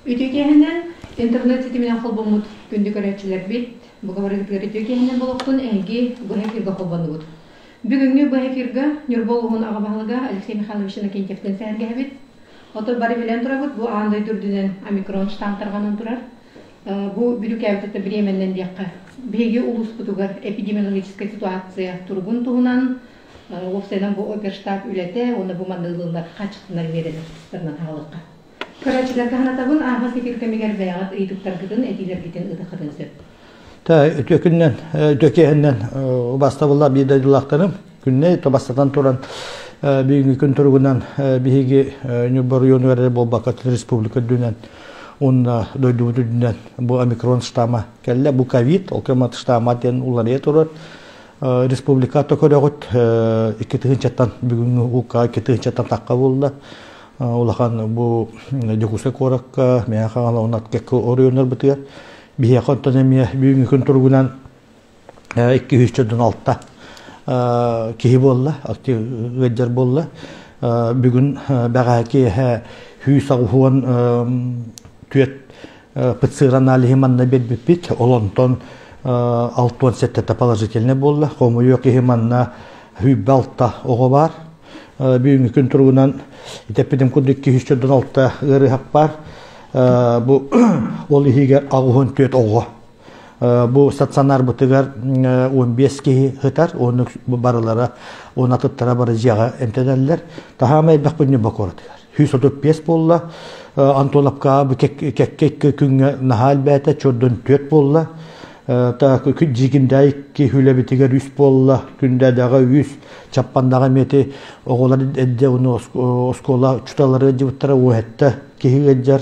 Үтүө киэһэнэн интернет ситиминэн холбоммут күндү көрөөччүлэрбит, бука барыгытыгар үтүө киэһэнэн буолуохтун эһиги бу эфиргэ холбоннубут. Бүгүҥҥү бу эфиргэ Ньурба улууһун аҕа баһылыга Алексей Михайлович Иннокентьевтыын сэһэргэһэбит. Оттон бары билэн турабыт, бу аан дойду үрдүнэн омикрон штамм тарҕанан турар. Бу бүрүүкээбит бириэмэннэн диэххэ, биһиги улууспутугар эпидемиологическай ситуация туругун туһунан, уопсайынан бу оперштаб үлэтэ уонна бу манна ылыллар хаачыстыбаннай миэрэлэр тустарынан хаалыахха. Көрөөччүлэргэ санатабын, ааһар эфир кэмигэр бэйэҕит ыйытыктаргытын, этиилэргитин ытыххытын сөп. Та үтүө күннэн, үтүө киэһэннэн убастабыллаах биир дойдулаахтарым күннэй бастатан туран бүгүҥҥү күн туругунан биһиги Ньурба оройуонугар эрэ буолбакка республика үрдүнэн уонна дойдубут үрдүнэн бу омикрон штамма кэллэ. Бу ковид, ол кэмат штамма диэн уларыйа турар. Республика көрөҕүт 2 тыһыынчаттан бүгүҥҥү укка 2 тыһыынчаттан тахха буолла. Улахан бу Дьокуускай куоракка, Мэҥэ Хаҥалас уонна кэккэ оройуоннарбытыгар биһиэхэ оттон эмиэ бүгүҥҥү күн туругунан 246 киһи буолла, ыалдьар буолла. Бүгүн бэҕэһээ киэһэ 184 ПЦР аналиһы манна биэрбиппит. Ол онтон 67 положительный буолла. Хомойуох киһи манна 106 оҕо баар. Бүгүҥҥү күн туругунан итеппитим курдук 246 ыарыһах баар. Бу ол иһигэр 64 оҕо. Бу стационарбытыгар 15 киһи сытар, оннук барылара уон атыттара бары дьиэҕэ эмтэнэллэр. Таһаама элбэх Ньурба куоратыгар. 135 буолла. Антоновкаҕа бу кэккэ икки күҥҥэ наһаа элбээтэ, чордон 4 буолла. Дьиикимдээ икки үлэбитигэр үс буолла, Күндээдэҕэ үс, Чаппандаҕа эмиэ оҕолор эрдэ уну оскуола учууталлары ыалдьыбыттара уоһэтта киһи ыалдьар,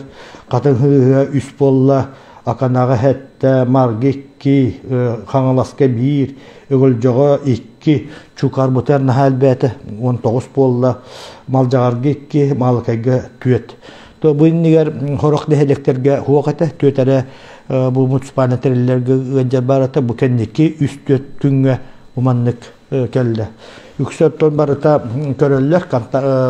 Хатыҥ Хыыһыга үс буолла, Аканаҕа сэттэ, Марга икки, Хаҥаласка биир, Өҥөлдьөҕө икки, Чуукаарбытыгар наһаа элбээтэ, 19 буолла, Малдьаҕарга икки, Маалыкайга түөрт. То бу иннигэр сорох нэһилиэктэргэ суох этэ, түөрт эрэ бу муниципальнай тэриллэргэ ыалдьар баар этэ, бу кэнники үс-түөрт күҥҥэ бу маннык кэллэ. Үксэ оттон барыта көрөллөр,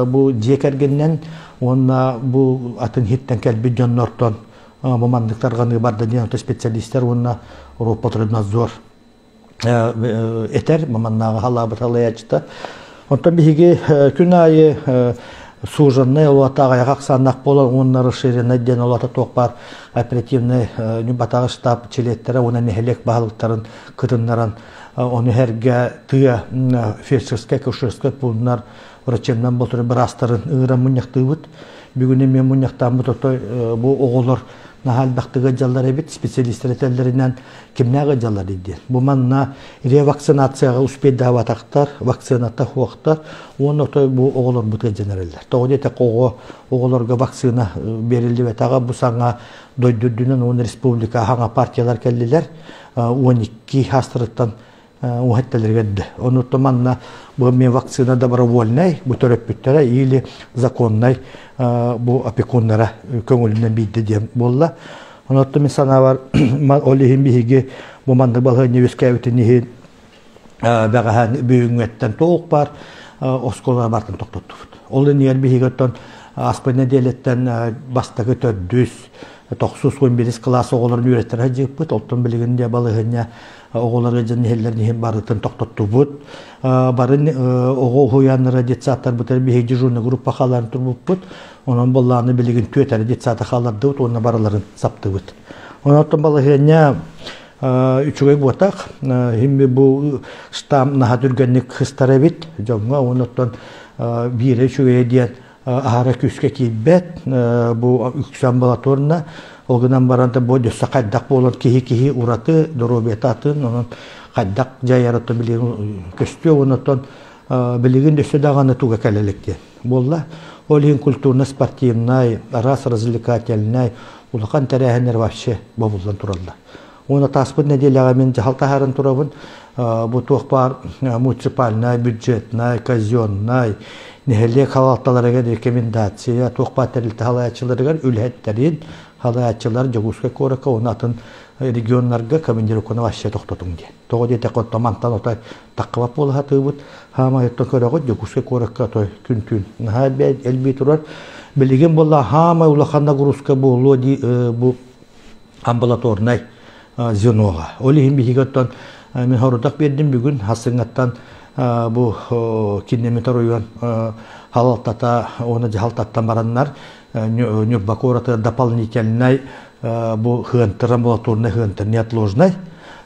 бу дьиэ кэргэнинэн уонна бу атын иһиттэн кэлбит дьоннортон бу маннык тарҕаныы барда диэн специалистар уонна Роспотребнадзор этэр маманнааҕы халаабыт халайааччыта. Онтон биһиги күн аайы суженный олуата аҕыйах ахсааннаах буолан уонна расширенный диэн олуата туох баар оперативный Ньурбатааҕы штаб чилиэттэрэ уонна нэһилиэк баһылыктарын кытыннаран ону эргэ тыа фельдшерскай акушерскай пууннар врачебнай болтура быраастарын ыҥыран мунньахтыыбыт. Бүгүн эмиэ мунньахтааммыт отой бу оҕолор наһаа элбэхтик ыалдьаллар эбит, специалистэр этэллэринэн кимнээх ыалдьаллар диэн. Бу манна ревакцинацияҕа успейдаабатахтар, вакцината суохтар уонна отой бу оҕолорбут ыалдьан эрэллэр. Тоҕо диэтэххэ оҕо оҕолорго вакцина бериллибэтэҕэ бу саҥа дойду үрдүнэн уонна республика хаҥа партиялар кэллилэр. 12 астарыттан уһатталарыгар да. Онуттан манна бу мен вакцина добровольнай, бу төрөппүттэрэ или законнай бу опекуннара көҥүлүнэн биирдэ диэн буолла. Онуттан мин санаабар ол иһин биһиги бу маннык балаһыанньа үөскээбитин иһин бэҕэһээн бүгүҥҥэттэн туох баар оскуола бартын тохтоттубут. Ол иннигэр биһиги оттон аспыт нэдиэлэттэн бастакы төрдүс тохсус 11 кылаас оҕолорун үөрэттэрэ сылдьыбыппыт. Оттон билигин дьэ балаһыанньа оҕолорго дьон иһэллэрин иһин барытын тохтоттубут. Бары оҕо уһуйааннара детсадтарбытыгар биһиги дежурный группа хааларын турбуппут. Онон боллааны билигин түөрт эрэ детсада хааллардыбыт уонна барыларын саптыбыт. Онон балаһыанньа үчүгэй буотах. Химми бу штамм наһаа түргэнник хыстар эбит дьоҥҥо. Онон биирэ үчүгэйэ диэн аһара күүскэ киирбэт бу үксэ амбулаторно ол гынан баран да бу өссө хайдах буолан киһи киһи ураты доруобуйата атын онон хайдах дьайарыттан билигин көстүө онон билигин өссө даҕаны туга кэлэ илик диэн буолла ол иһин культурно-спортивнай араас развлекательнай улахан тэрээһиннэр вообще бобуллан тураллар уонна тааспыт нэдиэлэҕэ мин дьаһал таһааран турабын бу туох баар муниципальнай бюджетнай казеннай нэһилиэк салалталарыгар рекомендация туох баар тэрилтэ салайааччыларыгар үлэһиттэрин салайааччылар Дьокуускай куоракка уонна атын регионнарга командировканы вообще тохтотуҥ диэн. Тоҕо диэтэххэ оттон мантан отой таххыбат буола сатыыбыт. Хаамай оттон көрөҕүт Дьокуускай куоракка отой күн-түүн наһаа элбии турар. Билигин буолла хаамай улахан нагрузка буолуо дии бу амбулаторнай звеноҕа. Ол иһин биһиги оттон мин хорутах биэрдим бүгүн хасыҥҥаттан бу киннэмит оройуон халалтата уонна дьаһалтаттан бараннар Ньурба куораты дополнительнай бу хыантыр амбулаторнай хыантыр неотложнай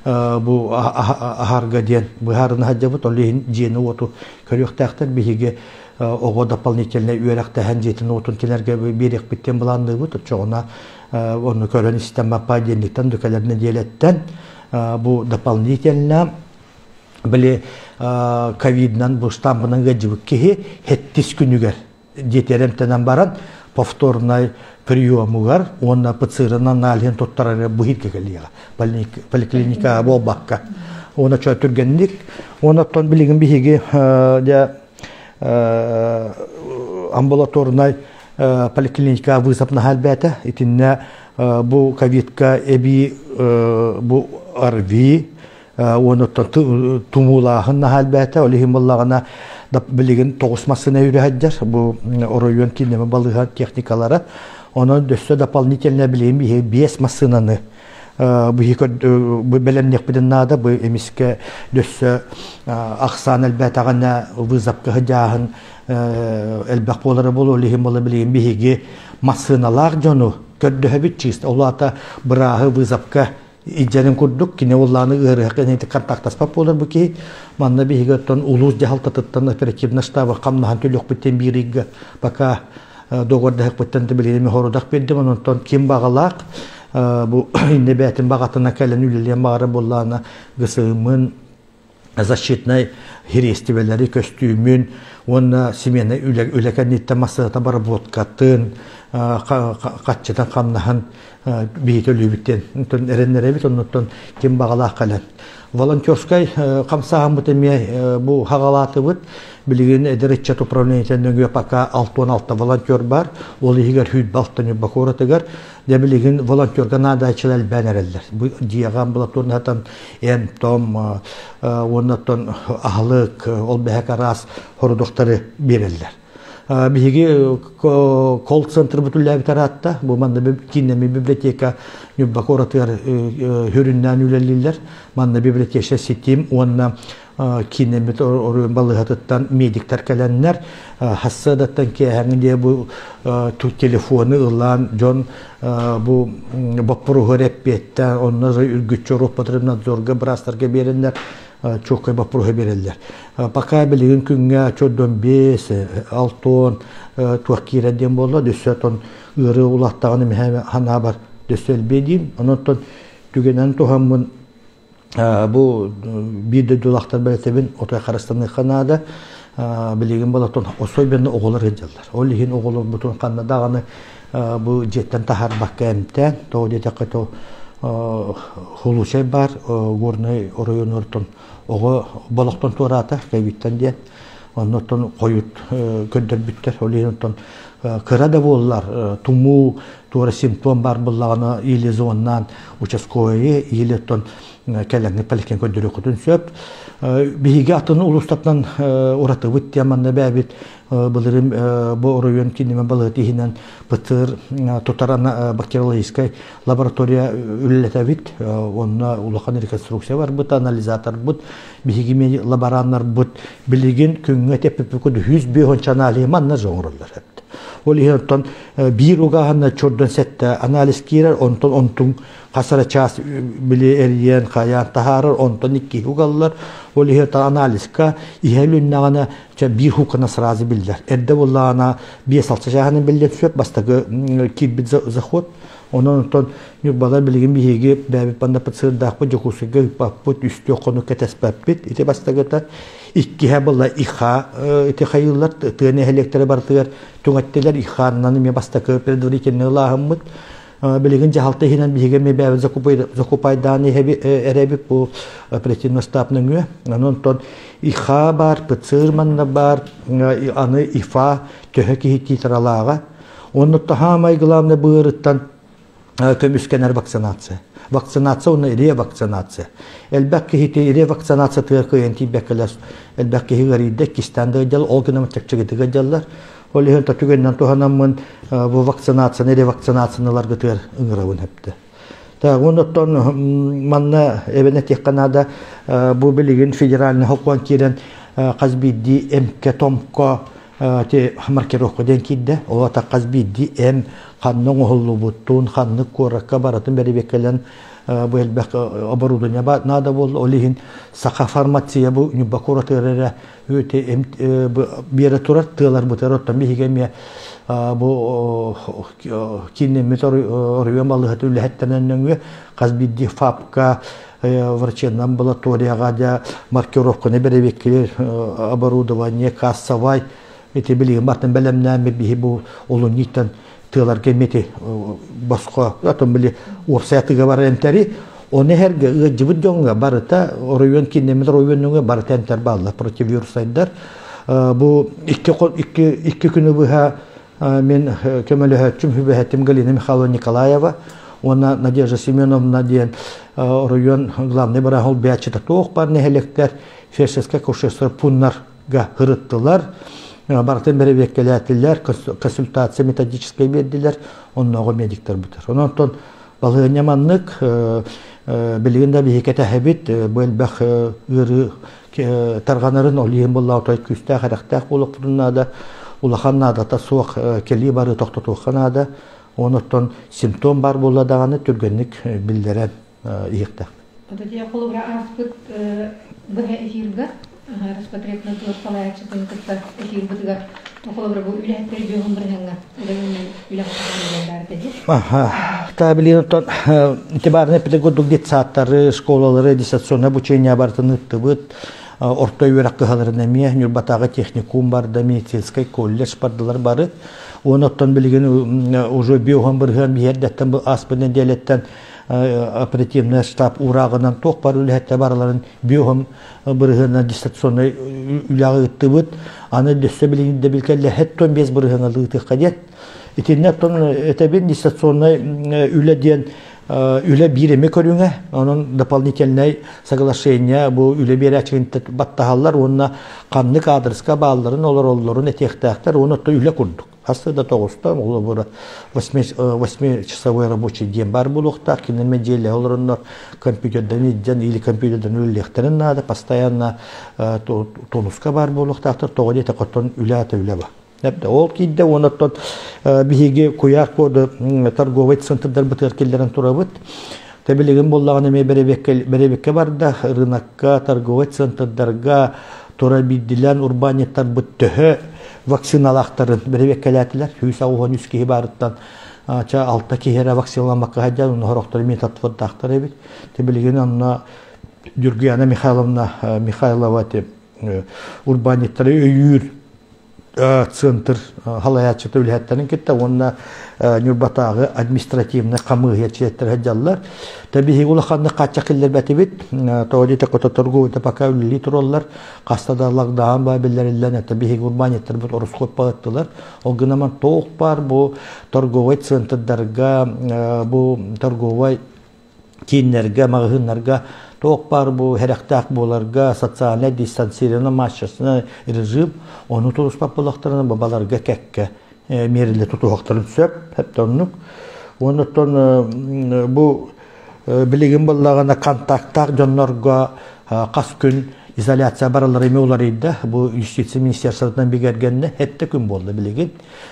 бу аһарга диэн быһаарына сылдьабыт. Ол иһин дьиэни-уоту көрүөхтээхтэр. Биһиги оҕо дополнительнай үөрэхтэһэн дьиэтин-уотун кинилэргэ биэриэхпит диэн былаанныыбыт. Оччоҕуна ону көрөн истэн баппа диэнниттэн дүкэлэр нэдиэлэттэн бу дополнительно били ковидынан бу штампынан ыалдьыбыт киһи хэттис күнүгэр диэтэр эмтэнэн баран повторнай приемугар уонна ПЦР-ын аналиһын туттарары быһыырга кэлиэҕэ поликлиника буолбакка уонна чо түргэнник уонна оттон билигин биһиги дьэ амбулаторнай поликлиника вызов наһаа итиннэ бу ковидка эбии бу ОРВИ уонна тумуулааһын наһаа элбээтэ. Ол иһин буоллаҕына билигин тоҕус массыына үрэ бу оройуон кииннэмэ балыыһа техникалара. Онон өссө дополнительно билигин биһи биэс массыынаны бу бэлэмниэхпитин наада. Бу эмискэ дөссө ахсаан элбээтэҕинэ вызовка сыдьааһын элбэх буолара буолуо. Ол иһин буола билигин биһиги массыыналаах дьону көрдөһөбүт чисто. Ол аата бырааһы вызовка илдьэрин курдук кини уллааны ыарыһах кэнниттэн контактаспат буолар бу киһи манна биһиги оттон улуус дьаһалтатыттан оперативно штаба хамнаһан төлүөхпүттэн биир ыйга пока договордаһыкпыттан билигин хорудах биэрдим онтон ким баҕалаах бу инне бээтин баҕатына кэлэн үлэлиэн баҕара буоллаана ГСМ-ын защитнай сириэстибэлэри көстүүмүн уонна симиэнэ үлэ кэнниттэн массыната барабуоткатын хаччытын хамнаһын биһиги төлүүбүт диэн эрэннэрэбит оннуттан ким баҕалаах кэлэн волонтерскай хамсааһыммыт эмиэ бу хаҕалаатыбыт билигин эдэр ыччат управлениетын нөҥүө пока 66 волонтер бар ол иһигэр сүүрбэ алта Ньурба куоратыгар Дьэ билигин волонтерга наадайчылар элбээн эрэллэр. Бу дьиэҕэ амбулаторнатан эм-том уонна оттон аһылык, ол бэһэк араас хорудуктары биэрэллэр. Биһиги колл-центрбыт үлэлээбит араатта. Бу манна кииннэммит библиотека Ньурба куоратыгар хүрүннээн үлэлииллэр. Манна библиотечнай ситим уонна кииннэммит оройуон балыыһатыттан медиктэр кэлэннэр хассыадаттан киэһэҥҥи диэ бу телефону ылан дьон бу боппуруоһу эппиэттээн онно үргүччү Роспотребнадзорга быраастарга биэрэннэр чуоккай боппуруоһу биэрэллэр. Пока билигин күҥҥэ чордон биэс, алтон туох киирэр диэн буолла, дөссө тон ыарыы улаттаҕын эмиһэ ханаабар дөссө элбиэ диим. Онон түгэнэн туһаммын Бу биир дойдулаахтар бэлэтэбин отой харыстаныахха наада. Билигин болотон особенно оҕолор сылдьаллар. Ол иһин оҕолорбутун ханна даҕаны бу дьиэттэн таһаарбакка эмтээн, тоҕо диэтэххэ то хулусай баар Горнай оройуонуттан оҕо болохтон туораата кэбиттэн диэн. Оннуттан хойут көрдөрбүттэр. Ол иһин оттон кыра да буоллар тумуу туора симптом баар буоллаҕына или зоннаан участковайы или оттон кэлэҥҥи поликлиника көрдөрүөххүтүн сөп. Биһиги атын улуустартан уратыбыт диэн манна бэйэбит былырыын бу оройуон кииннэмэ балыыһа иһинэн ПЦР тутар бактериологическай лаборатория үлэлэтэбит. Онно улахан реконструкция барбыт, анализаторбыт, биһиги лабораннарбыт билигин күҥҥэ тэппиппит 105 аналиһы манна же оҥороллор эбит. Ол иһин оттон биир угааһынна чордон сэттэ анализ киирэр, онтон онтуҥ хас эрэ чаас били эрийэн хайаан таһаарар, онтон икки угаллар. Ол иһин анализка иһэ үлүннэҕинэ биир хукана сразу биллэр. Эрдэ буоллаҕына биэс алта чааһынан биллэр сөп бастакы киирбит заход. Онон оттон Ньурбалар билигин биһиги бэйэбит манна ПЦРдаахпыт, Дьокуускайга ыыппаппыт, үстүөх хонук кэтэспэппит. Ити бастакыта. Иккиһэ была ИХА ити хайыыллар тыа нэһилиэктэрэ барытыгар түҥэттилэр. ИХАннан эмиэ бастакы предварительный ылааһыммыт. Билигин дьаһалта иһинэн биһиги эмиэ бэйэбит закупайдаан эрэбит бу оперативный штаб нөҥүө. Онон оттон ИХА баар, ПЦР манна баар, аны ИФА төһө киһи титралааҕа. Онно таһаамай главное быырыттан көмүскэнэр вакцинация. Вакцинация уонна ревакцинация. Элбэх киһити ревакцинациятыгар кыайан тиийбэккэлэр элбэх киһи ыарыйда, иккистээн да ыалдьаллар, ол гынан чэпчэкитик ыалдьаллар. Ол иһин түгэнинэн туһанаммын бу вакцинацияны ревакцинацияны ыларгытыгар ыҥырабын эптэ. Так, оннуттан манна эбэн этиэххэ наада, бу билигин федеральный сокуон киирэн хас биирдии эмкэ томко маркировка диэн киирдэ. Ол ата хас биирдии эм ханна оҥоһуллубуттун, ханнык куоракка барытын бэрэбиэркэлэн бу элбэх оборудование наада буолла. Ол иһин саха фармация бу Ньурба куоратыгар эрэ биэрэ турар тыаларбытыгар оттон биһиги эмиэ бу кииннэммит оройуон балыыһата үлэһиттэринэн нөҥүө хас биирдии ФАПка врачебнай амбулаторияҕа дьэ маркировканы бэрэбиэркэлиир оборудование кассовай ити билигин бартын бэлэмнээммит биһи бу олунньуттан тыаларга эмиэ ити босхо отон били уопсай атыыга барар эмтэри ону эһэргэ ыалдьыбыт дьоҥҥо барыта оройуон кииннэммит оройуоннуҥа барыта эмтэр бааллар противовирусайдар бу икки күнү быһа мин көмөлөһөөччүм сүбэһэтим Галина Михайловна Николаева уонна Надежда Семеновна диэн оройуон главный бырааһа олбиаччыта туох бар нэһилиэктэр фельдшерскай акушерскай пуннарга ырыттылар барытын бэрэбиэркэлээтилэр консультация методическай биэрдилэр оннооҕу медиктэр бутар онон балаһыанньа маннык билигин да биһиги кэтэһэбит бу элбэх ыарыы тарҕанарын ол иһин буолла отой күүстээх эрэхтээх буолуохпутун наада улахан наадата суох кэлии барыы тохтотуохха наада онуттан симптом баар буолла даҕаны түргэнник биллэрэн иһиэхтээх. Ототия холобура ааспыт быһа эфирга Роспотребнадзор салайааччытын кытта эфирбытыгар холобура бу үлэһиттэр бүөҕүн бырыһаҥҥа Таблин оттон ити баарына педагог детсадтары, школалары, дистанционное обучение барытын ыыттыбыт. Орто үөрэх кыһаларын эмиэ Ньурбатааҕы техникум барда, медицинскэй колледж бардылар бары. Уон оттон билигин уже биоһон бырыһыан биһиэрдэттэн бу ааспыт нэдиэлэттэн оперативный штаб уурааҕынан туох бар үлэһиттэр барыларын биоһон бырыһыанынан дистанционнай үлэҕэ ыыттыбыт. Аны дөссө билигин да билкэллэ хэттон 5 бырыһыана ыытыахха диэн. Итиннэ оттон этэбин дистанционнай үлэ диэн үлэ биир эмэ көрүҥэ, онон дополнительнай соглашение бу үлэ биэрээччигин баттаһаллар уонна ханнык аадырыска баалларын олороллорун этиэхтээхтэр уонна оттон үлэ курдук. Хаста да тоҕуста, холобура, восьмичасовой рабочий день бар буолуохтаах, кинилэр дьиэлэһэ олороннор компьютердан илдьэн или компьютердан үлэлиэхтэрин наада, постоянно тонуска бар буолуохтаахтар, тоҕо диэтэх оттон үлэ ата үлэ бар. Ол киирдэ, онон биһиги куйаар коду торговый центрдарбытыгар киллэрэн турабыт. Тэбилигин буоллаҕына эмиэ бэрэбиэккэ барда, рынокка, торговый центрдарга тура биирдилээн урбаанньыттарбыт төһө вакциналаахтарын бэрэбиэккэлээтилэр. 183 киһи баарыттан ча алта киһи эрэ вакциналаммакка сылдьан, онно сорохтор эмиэ татвардаахтар эбит. Тэбилигин онно Дюргуяна Михайловна Михайлова урбаанньыттары өйүүр центр халайааччыта үлэһиттэрин кытта уонна Ньурбатааҕы административнай хамыыһыйа чилиэттэрэ сылдьаллар. Та биһиги улаханнык хааччах киллэрбэтибит. Тоҕо диэтэххэ торговый пока үлэлии тураллар. Хаста да лакдаун баа биллэриллэн, это биһиги урбаанньыттарбыт ороскуот ыттылар. Ол гынан туох бар бу торговый центрдарга, бу торговый кииннэргэ, маҕаһыыннарга туох баар бу сэрэхтээх буоларга социальнай дистанцирование масочный режим ону тутуспат буоллахтарына бабаларга кэккэ миэрэлэри тутуһуохтарын сөп оннук. Оннуттан бу билигин буоллаҕына контактаах дьоннорго хас күн изоляция бараллара эмиэ уларыйда. Бу юстиция министерствотынан бигэргэннэ сэттэ күн буолла билигин.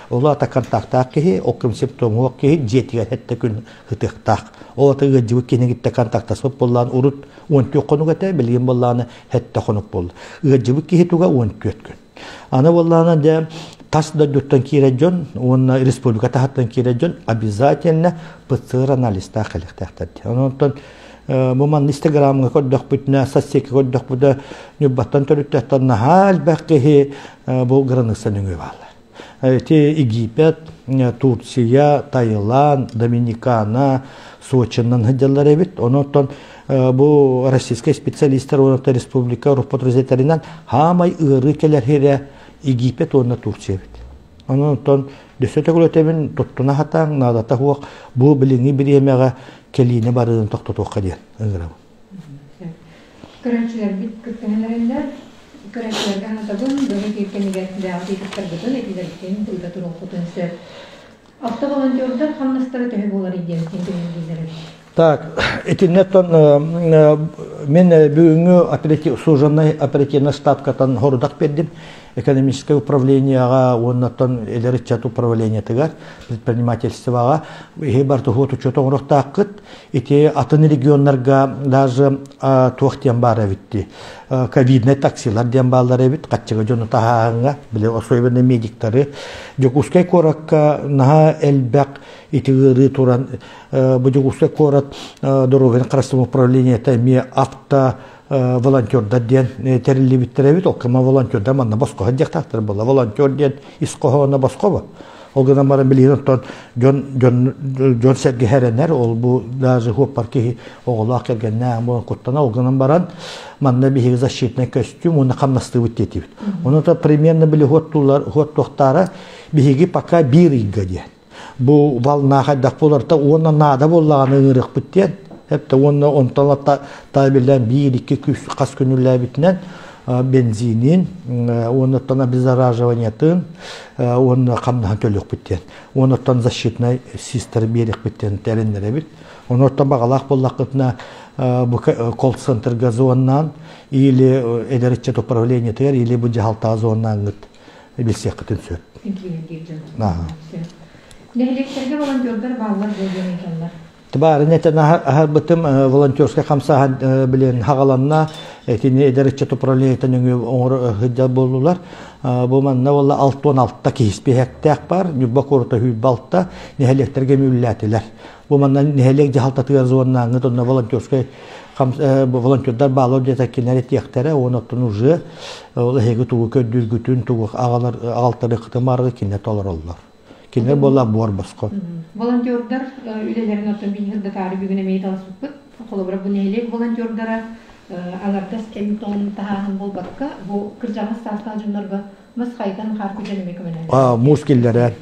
Ол аата контактаах киһи, ол ким симптомуох киһи дьиэтигэр сэттэ күн ытыахтаах. Ол ата ыалдьыбыт киһини кытта контактаспыт буоллаан урут 14 хонук этэ, билигин буоллааны 7 хонук буолла. Ыалдьыбыт киһи туга 14 күн. Аны буоллаана дьэ тас дойдуттан киирэр дьон уонна республика таһыттан киирэр дьон обязательно ПЦР анализтаах кэлиэхтээхтэр. Онон бу манна инстаграмҥа көрдөхпүтүнэ, соцсетька көрдөхпүтүнэ Ньурбаттан төрүттээхтэн наһаа элбэх киһи бу граница нөҥүө бааллар. Ити Египет, Турция, Таиланд, Доминикана, Сочиннан сылдьаллар эбит. Онон бу российскай специалистар уонна республика Роспотребнадзорынан хаамай ыарыы кэлэр сирэ Египет уонна Турция эбит. Онон дөссө төгүлөтөбүн туттуна сатаан наадата суох бу билиҥҥи бириэмэҕэ кэлиини барыын тохтотуохха диэн ыҥырабын. Көрөөччүлэрбит кыттыһан эрэллэр. Көрөөччүлэргэ санатабын, быһа эфир кэмигэр бэйэҕит ыйытыктаргытын, этиилэргитин ыыта туруоххутун сөп. Автоволонтердар хамнастара төһө буоларый диэн интэриэһиргииллэр эбит. Так, итиннэ мин бүгүҥҥү служебнай оперативнай ставкатан хорудах бердим. Экономическое управлениеҕа уонна эдэр ыччат управлениетыгар, предпринимательствоҕа иһи барты хуот учет оҥоруохтааххыт. Ити атын регионнарга даже туох диэн баар эбитти. Ковидный таксилар диэн бааллар эбит. Хаччыга дьону таһааһыҥҥа, били особенно медиктары. Дьокуускай куоракка наһаа элбэх ити ыарыы туран бу Дьокуускай куорат доруобуйаны харыстабыл управлениета эмиэ авто волонтердар диэн тэриллибиттэр эбит. Ол кыма волонтердар манна босхо сылдьыахтаахтар буолла. Волонтер диэн ис хоһооно босхо бу. Ол гынан баран билигин оттон дьон дьон дьон сэргэһэрэнэр ол бу даже хуоппар киһи оҕолоох кэргэннээх буолан куттана ол гынан баран манна биһиги защитный костюм уонна хамнастыыбыт диэтибит. Ону то примерно били хуоттуулар хуоттуохтаара биһиги пока биир ыйга диэн. Бу волна хайдах буоларта уонна наада буоллаҕына ыҥырыахпыт диэн. Эптэ уонна онтон таабиллан биир икки күс хас күнүлээбитинэн бензинин уонна обеззараживаниетын уонна хамнаһын төлүөхпүт диэн. Уонна защитнай систер биэриэхпит диэн тэриннэрэбит. Онуоттан баҕалаах буоллаххытына бу колл-центрга зоннаан или эдэр ыччат управлениетыгар или бу дьаһалтаҕа зоннааҥҥыт билсиэххитин сөп. Нэһилиэктэргэ волонтердар бааллар дуо диэн ыйыталлар. Баарын этэн аһарбытым волонтерскай хамсааһын билин хагаланна итини эдэр ыччат управлениетын өҥү оҥоро сылдьар буоллулар. Бу манна буолла 66 киһи испииһэктээх бар, Ньурба куората 26 нэһилиэктэргэ мүллээтилэр. Бу манна нэһилиэк дьаһалтатыгар зоннааҥҥыт онно волонтерскай волонтердар баалар диэтэ кинилэр этиэхтэрэ уонна оттон уже ол эһиги тугу көрдүүргүтүн тугу аҕалар аҕалтарыаххытын баарга кинилэр толороллор. Кинилэр буолла буор босхо. Волонтердар үлэлэрин оттон биһиги датаары бүгүн эмиэ таласпыппыт. Холобура, бу нэһилиэк волонтердара аҥардас кэм тоҥун таһааһын буолбакка, бу кырдьаҕас саастаах дьоннорго мас хайытан хаар күдьэн эмиэ көмөлөһөллөр. Муус киллэрэр.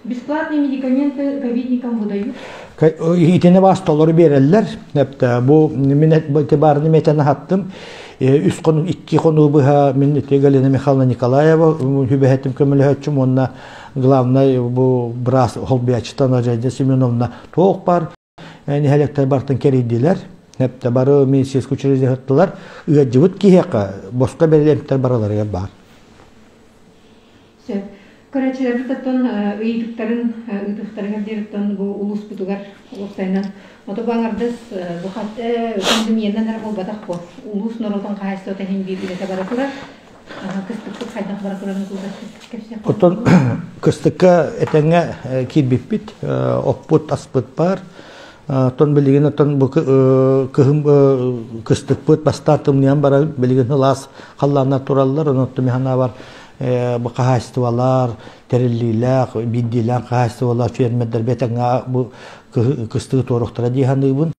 Бесплатные медикаменты ковидникам выдают. Итини бас толору биэрэллэр. Бу мин баарыны метен аһаттым. Үс хонук, икки хонуу быһа мин Галина Михайловна Николаева хүбэһэтим көмөлөһөччүм уонна главный бу брас холбуяччыта Надежда Семеновна туох бар нэһилиэктэр бартын кэрийдилэр. Эптэ бары медицинскэй учреждение ыттылар. Ыаддьыбыт киһиэхэ босхо бэрилэмтэр бараларыгар баар. Сөп. Көрөөччүлэрбит оттон ыйытыктарын ыытыахтарыгар диэриттэн бу улууспутугар уопсайынан ото бу аҥардас бу пандемиянан эрэ буолбатах буо. Улуус норуотун хаһаайыстыбата иһин биир үлэтэ бара турар. Кыстыкпыт хайдах бара турарын кылгастык кэпсиэх Оттон кыстыкка этэҥҥэ киирбиппит, оппут, аспыт баар. Оттон билигин оттон бу кыһын кыстыкпыт бастаан тымныйан баран билигин сылаас халлааннар тураллар, онон оттон мин бу хаһаайыстыбалар, тэриллиилээх, биирдиилээх хаһаайыстыбалар, фермердэр бэтэҥҥэ бу кыстыгы туоруохтара дии саныыбын.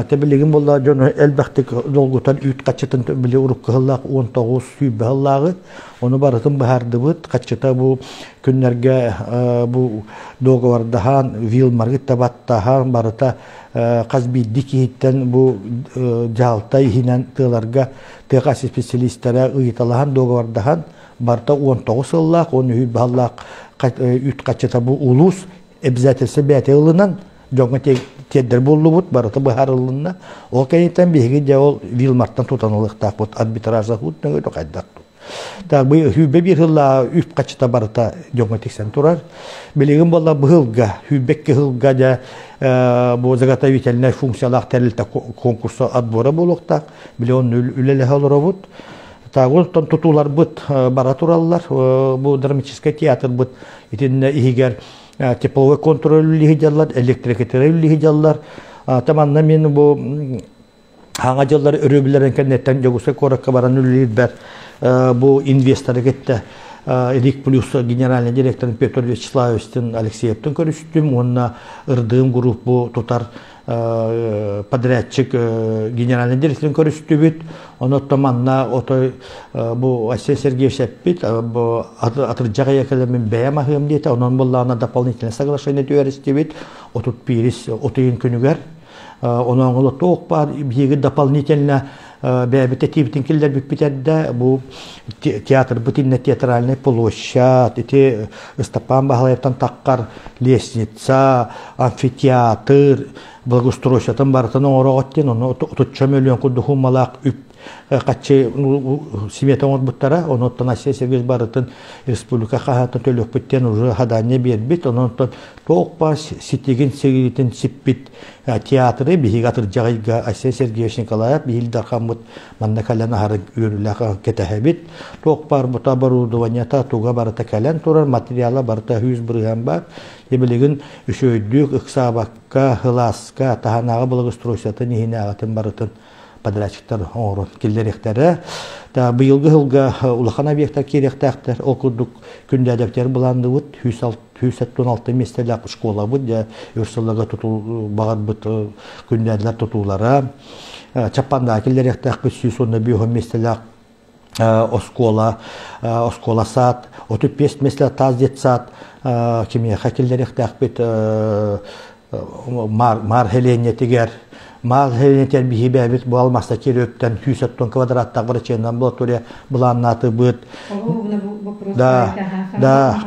Тэ билигин буолла дьон элбэхтик долгутан үүт хаччытын били урукку сыллаах 19 сүүрбэ сыллааҕы ону барытын быһаардыбыт. Хаччыта бу күннэргэ бу договордаһан, Вилмаргыт табаттаһан барыта хас биирдии киһиттэн бу дьаһалта иһинэн тыаларга тыа специалистара ыйыталаһан, договордаһан барыта 19 сыллаах, 13 баһыллаах үүт хаччыта бу улуус обязательство бэйэтэ ылынан дьоҥҥо тиэрдэр буоллубут, барыта быһаарылынна. Ол кэнниттэн биһиги дьэ ол Вилмартан тутан ылыахтаахпыт арбитража хуут нөҥүө хайдах Так бу хүүбэ биир сыллаа үп хаччыта барыта дьоҥҥо тиксэн турар. Билигин буолла быһылга, хүүбэкки сылга дьэ бу заготовительнай функциялаах тэрилтэ конкурса отбора буолуохтаах. Били онно үлэлэһэ олоробут. Так онтон тутууларбыт бара тураллар. Бу драматическай театрбыт итиннэ иһигэр тепловой контроль үллиһи дьаллар, электрикетера үллиһи дьаллар. Таманна мин бу хаҥа дьыллар өрөбүллэрин кэнниттэн Дьокуускай куоракка баран үлэлиирбэр бу инвесторы кытта Рик Плюс генеральный директорын Петр Вячеславовичтын Алексеевтын көрүстүм уонна Ырдыым группу тутар подрядчик генеральный директорын көрүстүбүт. Онон манна отой бу Айсен Сергеевич эппит бу атырдьах эйэкэлэмин бэйэм аһыам диэтэ. Онон буллаҕына дополнительное соглашение түһэристибит 31 отуйун күнүгэр. Онон туох баар биһиги дополнительно бэйэбит этиибитин киллэрбиппит эрдэ бу театрбыт иннэ театральный площадь ити Ыстапаан Баһылайыптан таххар лестница, амфитеатр благоустройствотын барытын оҥороҕут диэн ону отучча мөлүйүөн курдук суммалаах үп хаччы смета оҥорбуттара. Онуттан Айсен Сергеевич барытын республика хаһаатын төлүөхпүт диэн уже задание биэрбит. Онон туох баар ситигин сигилитин сиппит театры биһиги атырдьаҕайга Айсен Сергеевич Николаев биһил дархаммыт манна кэлэн аһарын үөрүүлээх кэтэһэбит. Туох баар бута оборудованиета туга барыта кэлэн турар, материала барыта 100% бар. Билигин үчүгэйдик ыксаабакка, һылааска, таһанааҕы благоустройствотын иһинээҕитин барытын подрядчиктар оҥорон киллэриэхтэрэ. Быйылгы сылга улахан объектар киириэхтээхтэр. Ол курдук күндээдэптэр былаанныбыт 176 миэстэлээх школабыт, дьэ өр сылларга тутул баҕарбыт күндээдилэр тутуулара. Чаппандаа киллэриэхтээхпит 115 миэстэлээх оскуола, оскуола сад, 35 миэстэлээх таас детсад кимиэхэ киллэриэхтээхпит Маар Хеленьэтигэр Маар Хеленьэтигэр биһи бэйэбит бу алмаста кириөптэн 110 квадраттаах врачебная амбулатория былааннаатыбыт. Да, да,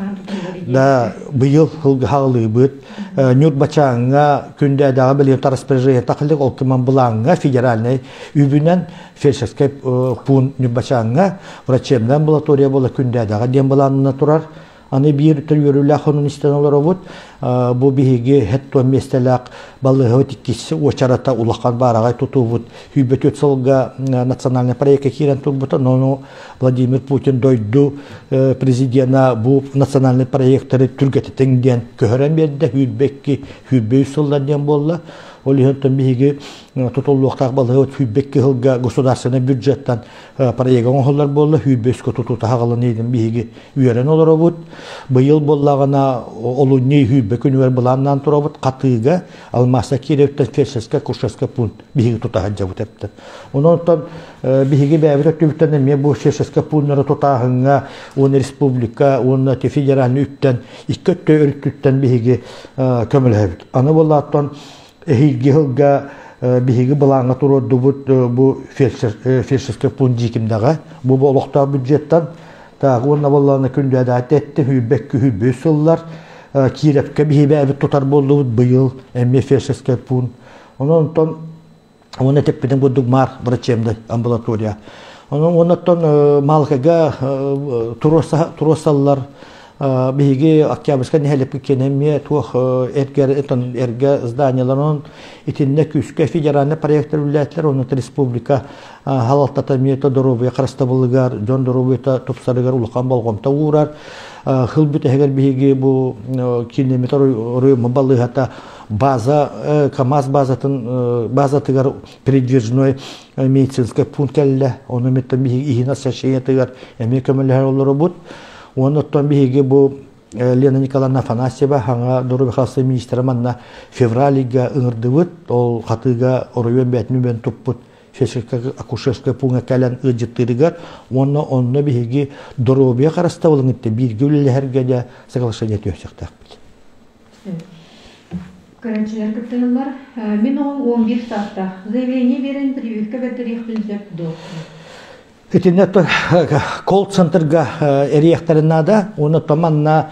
да, быйыл сылгыһаалыыбыт. Ньурбачааҥҥа күндээдэҕэ билигин распоряжение тахылык ол кыман былааҥҥа федеральнай үбүнэн фельдшерскэй пуун Ньурбачааҥҥа врачебная амбулатория буола күндээдэҕэ диэн былаанна турар. Аны биир үөрүүлээх хонун истэн олоробут. Бу биһиги хет миэстэлээх балыыһабыт иккис уочарата улахан баараҕай тутуубут. Сүүрбэ сылга национальный проекка киирэн турбута. Ону Владимир Путин дойду президена бу национальный проекттары түргэтитиҥ диэн көһөрөн биэрдэ. 22, 23 сыллар диэн буолла. Ол иһин биһиги тутуллуохтаах балыыһабыт 22 сылга государственный бюджеттан проега оҥоһуллар буолла. 23 тутуута хаҕалан биһиги үөрэн олоробут. Быйыл буоллаҕына олунньу сүүрбэ күнүгэр былааннаан турабыт. Хатыыга Алмааса Кировтан фельдшерскай акушерскай пункт биһиги тута сылдьабыт эптэн. Онон биһиги бэйэбит өттүбүттэн эмиэ бу фельдшерскай пууннары тутааһыҥҥа уонна республика уонна федеральный үптэн икки өттө өрүттүттэн биһиги көмөлөһөбүт. Аны буоллааттан эһиилги сылга биһиги былааҥҥа туруордубут бу фельдшерскай пункт Дьиикимдэҕэ. Бу олохтоох бюджеттан Так, уонна буоллаҕына күндээдээтэ этте сүүрбэккэ сүүрбэ сыллар Киирэпкэ биһибээбит тутар буоллубут быйыл эмиэ фельдшерскэй пуун. Онон онтон уонна тэппитин курдук маар врачебный амбулатория. Онон уоннаттан Малкага туруорсаллар биһиги Октябрьскай нэһилиэкпит киэнэ эмиэ туох эргэр эргэ зданиялар онон итиннэ күүскэ федеральный проектар үлэлээтилэр онон республика Халалтата эмиэ доруобуйа харыстабылыгар, дьон доруобуйата тупсарыгар улахан болҕомто уурар. Хыл бүтэһигэр биһиги бу кииннэммит оройуоммут балыыһата база КАМАЗ базатын базатыгар передвижной медицинский пункт кэллэ. Ону миттэн биһиги иһин ассоциациятыгар эмиэ көмөлөһөр олоробут. Уонна оттон биһиги бу Лена Николаевна Афанасьева хаҥа доруобуйа харыстабылын министрэ манна февраль ыйга ыҥырдыбыт. Ол хатыыга оройуон бэйэтин үбүн туппут фельдшерскай-акушерскай пууҥҥа кэлэн ыалдьыттыырыгар уонна онно биһиги доруобуйа харыстабылын кытта бииргэ үлэлэһэргэ дьэ соглашение түһэрсиэхтээхпит. Көрөөччүлэр кыттыһаллар. Мин оҕом 11 саастаах. Заявление биэрэн прививка бэрдэриэхпин сөп дуо? Итиннэ колл-центрга эрийэхтэрин наада. Уонна манна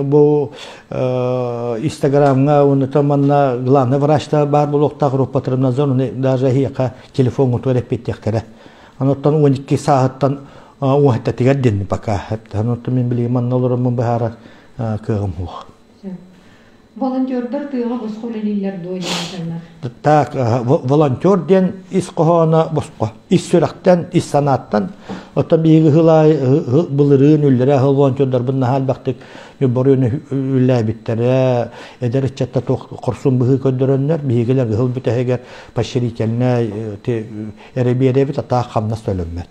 бу Инстаграмҥа уонна манна главный врачта баар буолуохтаах Роспотребнадзор даже эһиэхэ телефоҥҥутугар эппиэттиэхтэрэ. Оттон 12 сааһыттан уоһаттатыгар диэн пока. Оттон мин билигин манна олороммун быһаарар кыаҕым суох. Волонтердар тыаҕа босхо үлэлииллэр дуо диэн Так, волонтер диэн ис хоһооно босхо. Ис сүрэхтэн, ис санааттан. Оттон биһиги ыһылай былырыын үллэрэ ыһыл волонтердарбын наһаа элбэхтик Ньурбарыыны үллээбиттэрэ, эдэр ыччатта туох хорсун быһыы көрдөрөннөр, биһигилэр ыһыл бүтэһигэр поощрительнай эрэ биэрэбит, атаах хамнас төлөммөт.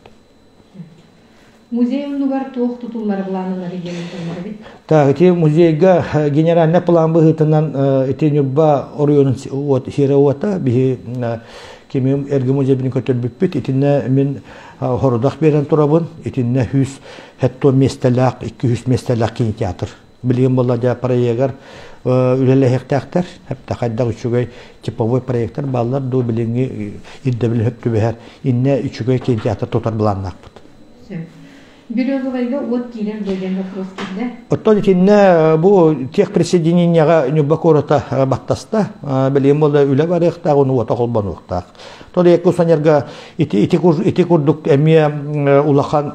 Музей оннугар туох тутуллар былааннанар диэн эбит? Так, ити музейга генеральный план быһыытынан ити Ньурба оройуонун сиэрэ уота биһи кими эргэ музейбин көтөрбүппүт. Итиннэ мин хорудах биэрэн турабын. Итиннэ 100 хетто миэстэлээх, 200 миэстэлээх кинотеатр. Билигин буолла дьэ проегар үлэлэһиэхтээхтэр. Хэптэ хайдах үчүгэй типовой проектар бааллар дуу билиҥҥи ирдэбил сөп түбэһэр. Иннэ үчүгэй кинотеатр тутар былааннаахпыт. Березовайга уот киирэр дуо диэн вопрос киирдэ. Оттон итиннэ бу техприсоединениеҕа Ньурба куората баттаста. Билигин буолла үлэ барыахтаах, уну уота холбонуохтаах. Тол Якутсанерго ити, ити, ити курдук эмиэ улахан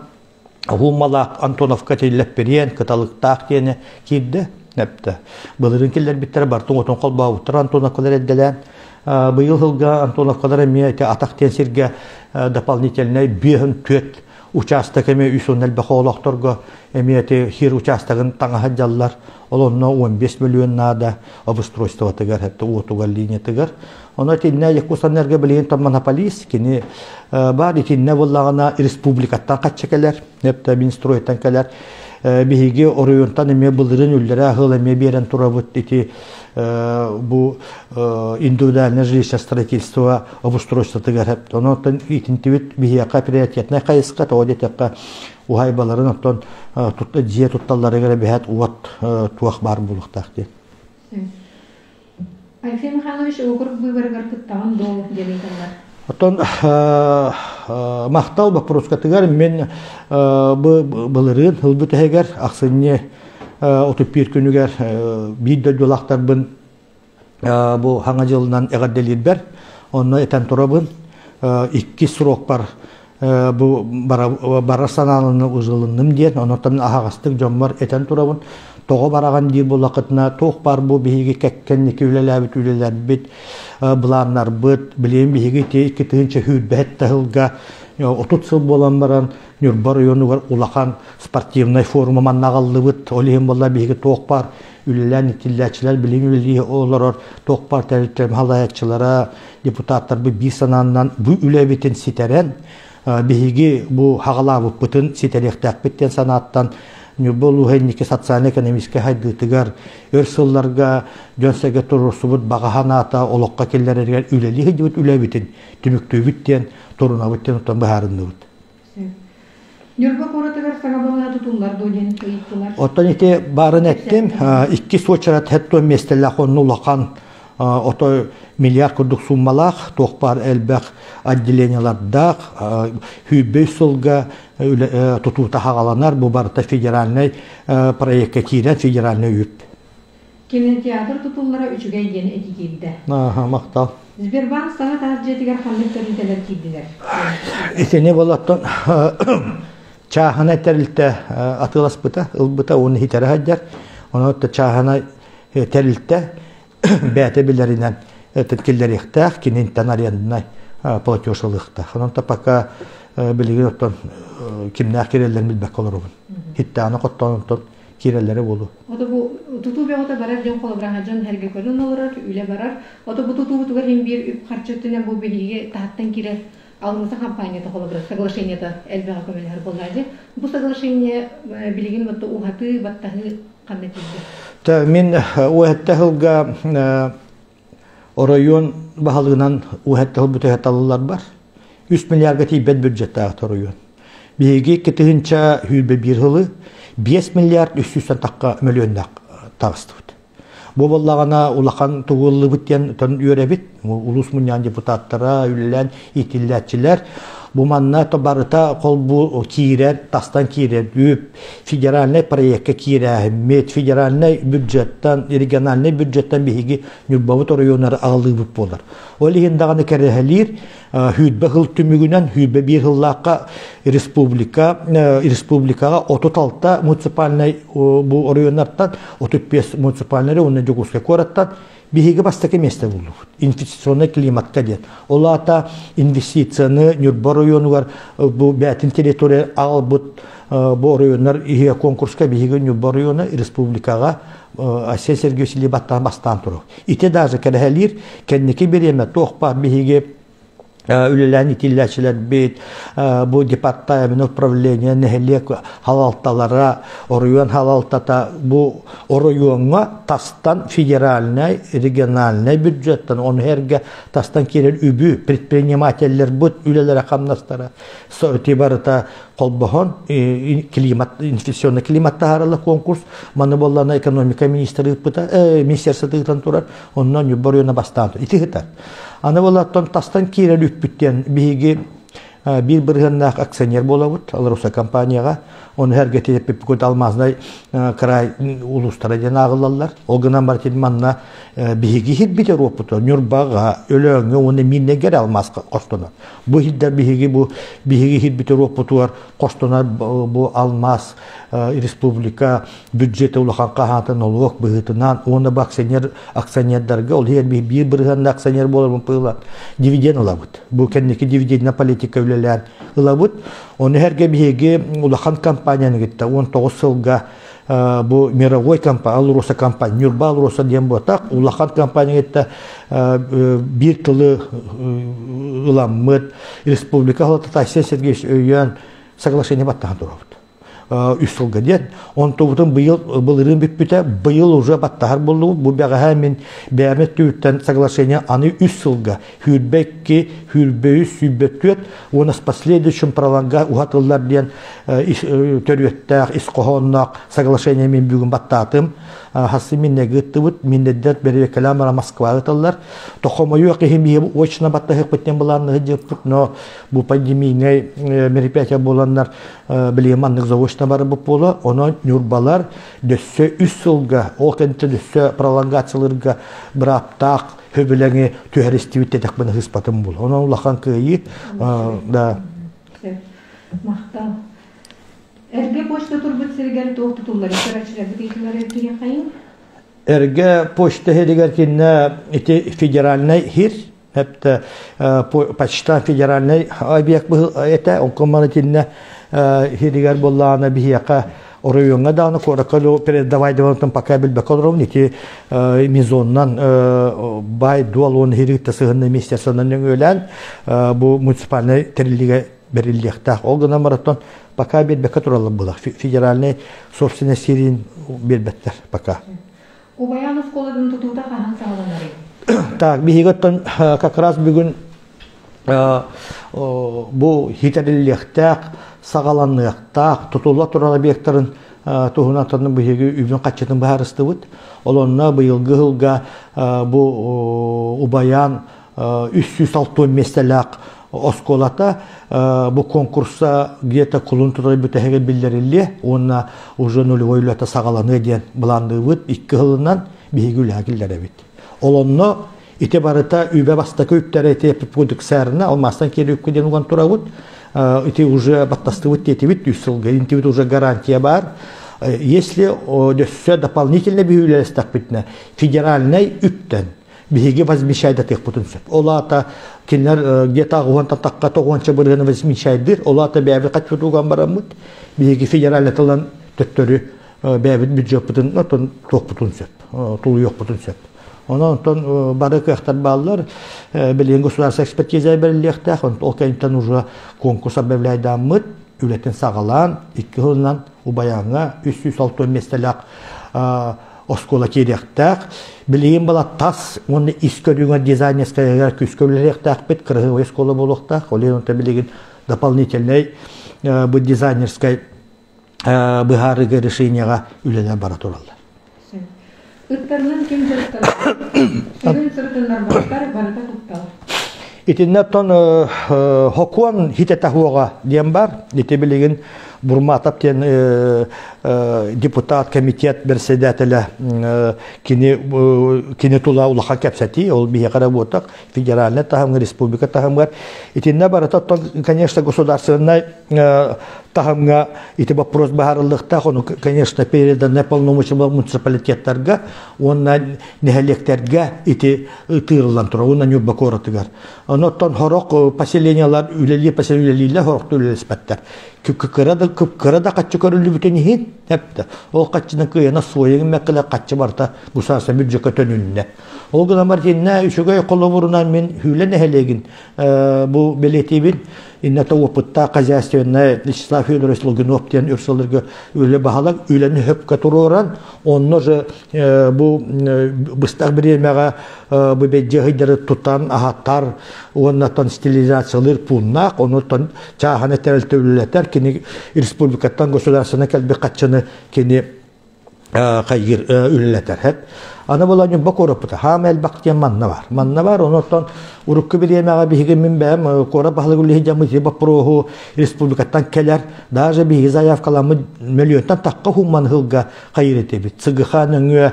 Уһуумалаах Антоновка Тиллэппириэн, Кыталыктаах диэни киирдэ. Эптэ. Былырыын киллэрбиттэрэ бартын отун холбообуттар Антоновкалар эрдэлээн. Быйыл сылга Антоновкалар эмиэ ити атах диэн сиргэ дополнительнай биэһин түөрт учаастак эмиэ үс уон элбэх оҕолоохторго эмиэ ити хир учаастагын таҥаһа дьаллар. Ол онно 15 мөлүйүөн наада обустройствотыгар, эптэ уотугар, линиятыгар. Ону итиннэ Якутсэнерго билигин то монополист, кини баар итиннэ буоллаҕына республикаттан хаччы кэлэр, эптэ Минстройтан кэлэр. Биһиги оройуонтан эмиэ былырыын үллэрэ аһыл эмиэ биэрэн турабыт ити бу индивидуальное жилищное строительство обустройствотыгар эп. Онон итинтибит биһиэхэ приоритетнай хайысха, тоҕо диэтэххэ уһайбаларын оттон дьиэ тутталларыгар эбэһээт уот туох баар буолуохтаах диэн. Алексей Михайлович уокурук быыбарыгар кыттаҕын дуо диэн ыйыталлар. Оттон махтал боппуруоскатыгар мин бу былырыын сыл бүтэһигэр ахсынньы 31 күнүгэр биир дойдулаахтарбын бу хаҥа дьылынан эҕэрдэлиирбэр онно этэн турабын иккис срокпар бу барар санааланы узылынным диэн онтон аһаҕастык дьоммор этэн турабын тоҕо бараҕын диир буоллаххытына туох баар бу биһиги кэккэнники үлэлээбит үлэлэрбит былааннарбыт билигин биһиги ити 2007 сылга 30 сыл буолан баран Ньурба оройуонугар улахан спортивнай форума манна аҕаллыбыт ол иһин буолла биһиги туох баар үлэлээн итиллээччилэр билигин үлэлии олорор туох баар тэрилтэлэр салайааччылара депутаттарбыт биир санааннан бу үлэбитин ситэрэн биһиги бу хаҕалаабыппытын ситэриэхтээхпит диэн санааттан Ньурба улууһа инники социально-экономическай сайдыытыгар өр сылларга дьон-сэргэ туруорсубут баҕа санаата олоххо киллэрэригэр үлэлии сылдьыбыт үлэбитин түмүктүүбүт диэн турунабыт диэн оттон быһаарынныбыт. Ньурба куоратыгар саҥа балыыһа тутуллар дуо диэн ыйыттылар. Оттон ити баарын эттим, иккис уочарат хэт миэстэлээх онно улахан ото миллиард курдук суммалаах, туох баар элбэх отделениелардаах, сүүрбэ үс сылга тутуута хаҕаланар, бу барыта федеральнай проекка киирэн федеральнай үп. Кинотеатр тутуллара үчүгэй диэн этии киирдэ. Ааха, махтал. Сбербанк саҥа таас дьиэтигэр ханнык тэрилтэлэр киирдилэр? Итини болоттон чааһынай тэрилтэ атыыласпыта, ылбыта уонна хитэрэ сылдьар. Онон чааһынай тэрилтэ бэйэтэ билэринэн киллэриэхтээх, кининтэн аренднай платеж ылыахтаах. Онон пока билигин оттон кимнээх кирэллэрин билбэккэ олоробун. Хиттэҕинэ хоттоон онтон киирэллэрэ буолуо. Ото бу тутуу бөҕөтө барар дьон холобураҥа дьон эргэ көрөн олорор, үлэ барар. Ото бу тутуубутугар иһин биир үп-харчы өттүнэн бу биһиги таһыттан киирэр АЛРОСА компанията холобура соглашениета элбэҕи көмөлөһөр буоллаа Бу соглашение билигин вот уһатыы, баттаһыы ханна тиийдэ? Мин уһатта сылга оройуон баһылыгынан уһатта сыл бүтэ талыллар бар. 3 миллиарга тиийбэт бюджеттаах оройуон. Биһиги 2021 сылы 5 миллиард 300 тахха мөлүйүөннээх таҕыстыбыт. Бу буоллаҕына улахан тугуллубут диэн үөрэбит. Улуус мунньаҕын депутаттара, үлэлээн иитиллээччилэр бу манна барыта холбуу киирэр, тастан киирэр үп, федеральнай проекка киирээһиммит, федеральнай бюджеттан, региональнай бюджеттан биһиги Ньурбабыт оройуоннары аҕалыыбыт буолар. Ол иһин даҕаны кэрэһэлиир сүүрбэ сыл түмүгүнэн 21 сыллаахха республика республикаҕа 36 муниципальнай бу оройуоннартан 35 муниципальнай уонна Дьокуускай куораттан биһиги бастакы миэстэ буллубут инвестиционный климатка диэн ол аата инвестицияны Ньурба оройуонугар бу бээтин территория аҕалбыт бу оройуоннар иһиэ конкурска биһиги Ньурба оройуона республикаҕа Айсен Сергеевич Либаттан бастаан турар. Ити даже кэрэһэлиир кэнники бириэмэ туох баар биһиги Үлэлээн итиллээччилэрбит, бу департамент управление, нэһилиэк халалталара, оройуон халалтата бу оройуоҥҥа тастан федеральнай, региональнай бюджеттан, ону эргэ тастан киирэр үбү предпринимателлэрбит үлэлэрэ хамнастара барыта холбоһон климат инвестиционный климат таһааралла конкурс маны буоллана экономика министрі ыыппыта министерствота ыытан турар онно Ньурба оройуона бастаан ити ыытар аны буоллаттан тастан киирэр үппүттэн биһиги биир бырыһыаннаах акционер буолабыт Алроса компанияҕа ону эргэтиэппиппит алмазнай край улуустара диэн ааҕыллаллар ол гынан баран манна биһиги иһирбит Европпута Ньурбаҕа Өлөөҥҥө уонна Мииннэгэр алмаас хостонор бу иһирдэр биһиги бу биһиги иһирбит Европпутугар хостонор бу алмаас республика бюджета улахан хаһаатын нолуок быһыытынан уонна бу акционер акционердарга ол иһигэр биир бырыһыанна акционер буоларбын пыылан дивиденд ылабыт бу кэнники дивидендинэ политика үлэлээн ылабыт ону эргэ биһиги улахан компанияны кытта 19 сылга бу мировой компания Алроса компания Ньурба Алроса диэн буотах улахан компания кытта биир тылы ыламмыт республика халатата Айсен Сергеевич өйөөн соглашение баттахан турабыт үс сылга диэн. Онтубутун быйыл былырыын бүппүтэ, быйыл уже баттаһар буоллубут. Бу бэҕэһээ мин бэйэм өттүбүттэн соглашение аны үс сылга 22, 23, 24 уонна с последующим пролонга уһатыллар диэн төрүөттээх, ис хоһоонноох соглашение мин бүгүн баттаатым. Хассы миннеги ыттыбыт, миннеддер бэрэбиэркэлээн баран Москваҕа ыталлар. Тохомойуох иһин биһи очно баттаһыахпыт диэн былаанныһы дьыппыт, но бу пандемийнай мероприятие буоланнар билигин маннык заочно барбыт буола онон ньурбалар дөссө үс сылга ол кэнниттэн өссө пролонгациялыырга бырааптаах сөбүлэҥи түһэристибит диэтэхпинэ сыыспатым буолуо онон улахан кыайыы да Махтал. Эргэ почта турбут сиригэр туох тутуллар көрөөччүлэрбит ыйытыылары киһиэхэйин? Эргэ почта сиригэр кинэ ити федеральнай хир Хепте почта федеральный объект этэ, онкон итиннэ хиригэр буоллаҕына биһиэхэ оройуоҥҥа даҕаны куоракка передавай девонтон пока билбэккэ олоробун ити мизоннан бай дуол уон хиригитте сыһынна министерствонан нөҥүөлээн бу муниципальнай тэриллигэ бериллиэхтээх. Ол гынан бараттан пока биэрбэккэ тураллар буолар. Федеральный собственность сирин биэрбэттэр пока. Убайаан оскуолатын тутуута хаһан саҕаланарый? Так, биһиги оттон как раз бүгүн бу хитэриллиэхтээх, саҕаланыахтаах, тутулла турар объектарын туһунан биһиги үбүн хаччытын быһаарыстыбыт. Ол онно быйылгы сылга бу Убайаан 360 миэстэлээх оскуолата бу конкурса где-то кулун тутар бүтэһигэ биллэриллиэ уонна уже нулевой үлэтэ саҕаланыа диэн былаанныыбыт икки сылынан биһиги үлэҕэ киллэрэбит. Ол онно ити барыта үбэ бастакы үптэрэ ити пудуксарына алмаастан киэр үпкэ диэн уган турабыт. Ити уже баттастыбыт диэтибит үс сылга интибит уже гарантия бар. Если өссө дополнительно биһүүлэлэстэхпитинэ федеральнай үптэн биһиги возмещайдатыахпытын сөп. Ол аата кинилэр где-то уонтан тахха тоҕуонча бырыһыаны возмещайдыр. Ол аата бэйэбит хаччутууган бараммыт биһиги федеральный тылан төттөрү бэйэбит бюджеппытын отон туохпутун сөп, тулуйуохпутун сөп. Онон онтон бары кыахтар бааллар. Билигин государство экспертиза бэриллиэхтээх. Ол кэнниттэн уже конкурс объявляйдааммыт үлэтин саҕалаан икки сылынан Убайааҥҥа 360 миэстэлээх оскуола киириэхтээх. Билигин была тас уонна ис көрүҥэр дизайнерскайыгар күүскэ үлэлиэхтээхпит, кыраһыабай оскуола буолуохтаах. Ол иһин билигин дополнительнай бу дизайнерскай быһаарыыга решениеҕа үлэлэр бара тураллар. Ыттарынан ким дьарыктанар? Сүгүн сырытыннарбаттар, барыта куттал. Итиннэ оттон хокуон хитэтэ диэн бар. Ити билигин Бурматов диэн депутат комитет председателя кини кини тула улахан кэпсэтии ол биһиэхэ эрэ буотах федеральнай таһымҥа республика таһымыгар итиннэ барыта оттон конечно государственнай таһымҥа ити вопрос быһаарыллыахтаах, ону, конечно, переданное полномочия муниципалитеттарга уонна нэһилиэктэргэ ити тыырыллан турар, уонна Ньурба куоратыгар. Онон хорох поселениялар үлэлии поселение үлэлииллэр, хорохтор үлэлэспэттэр. Кыра да кыра да хаччы көрүллүбүтүн иһин, эптэ. Ол хаччыны кыайана суойугун мэккэлэ хаччы барыта государство бюджекка төнүннэ. Ол гынан баран үчүгэй холобурунан мин Хүлэ нэһилиэгин бу бэлиэтиибин инната опыттаах хозяйственная Вячеслав Федорович Логинов диэн өр сылларга үлэ баһылык үлэни хөпкө туруоран онно же бу быстах бириэмэҕэ бу бэдьиэһыйдары тутан аһатар уоннатан стилизациялыыр пууннаах онуттан чааһаны тэрилтэ үлэлэтэр кини республикаттан государственнай кэлбит хаччыны кини хайгыр үлэлэтэр хэт. Аны була Ньурба куораппыта хаама элбэх диэн манна бар. Манна бар, онон урукку бириэмэҕэ биһиги мин бэйэм куорат баһылык үлэһит дьаммыт боппуруоһу республикаттан кэлэр, даже биһиги заявкаламмыт мөлүйүөнтэн тахха хумман ыһылга хайыр этибит. ЦГХ нөҥүө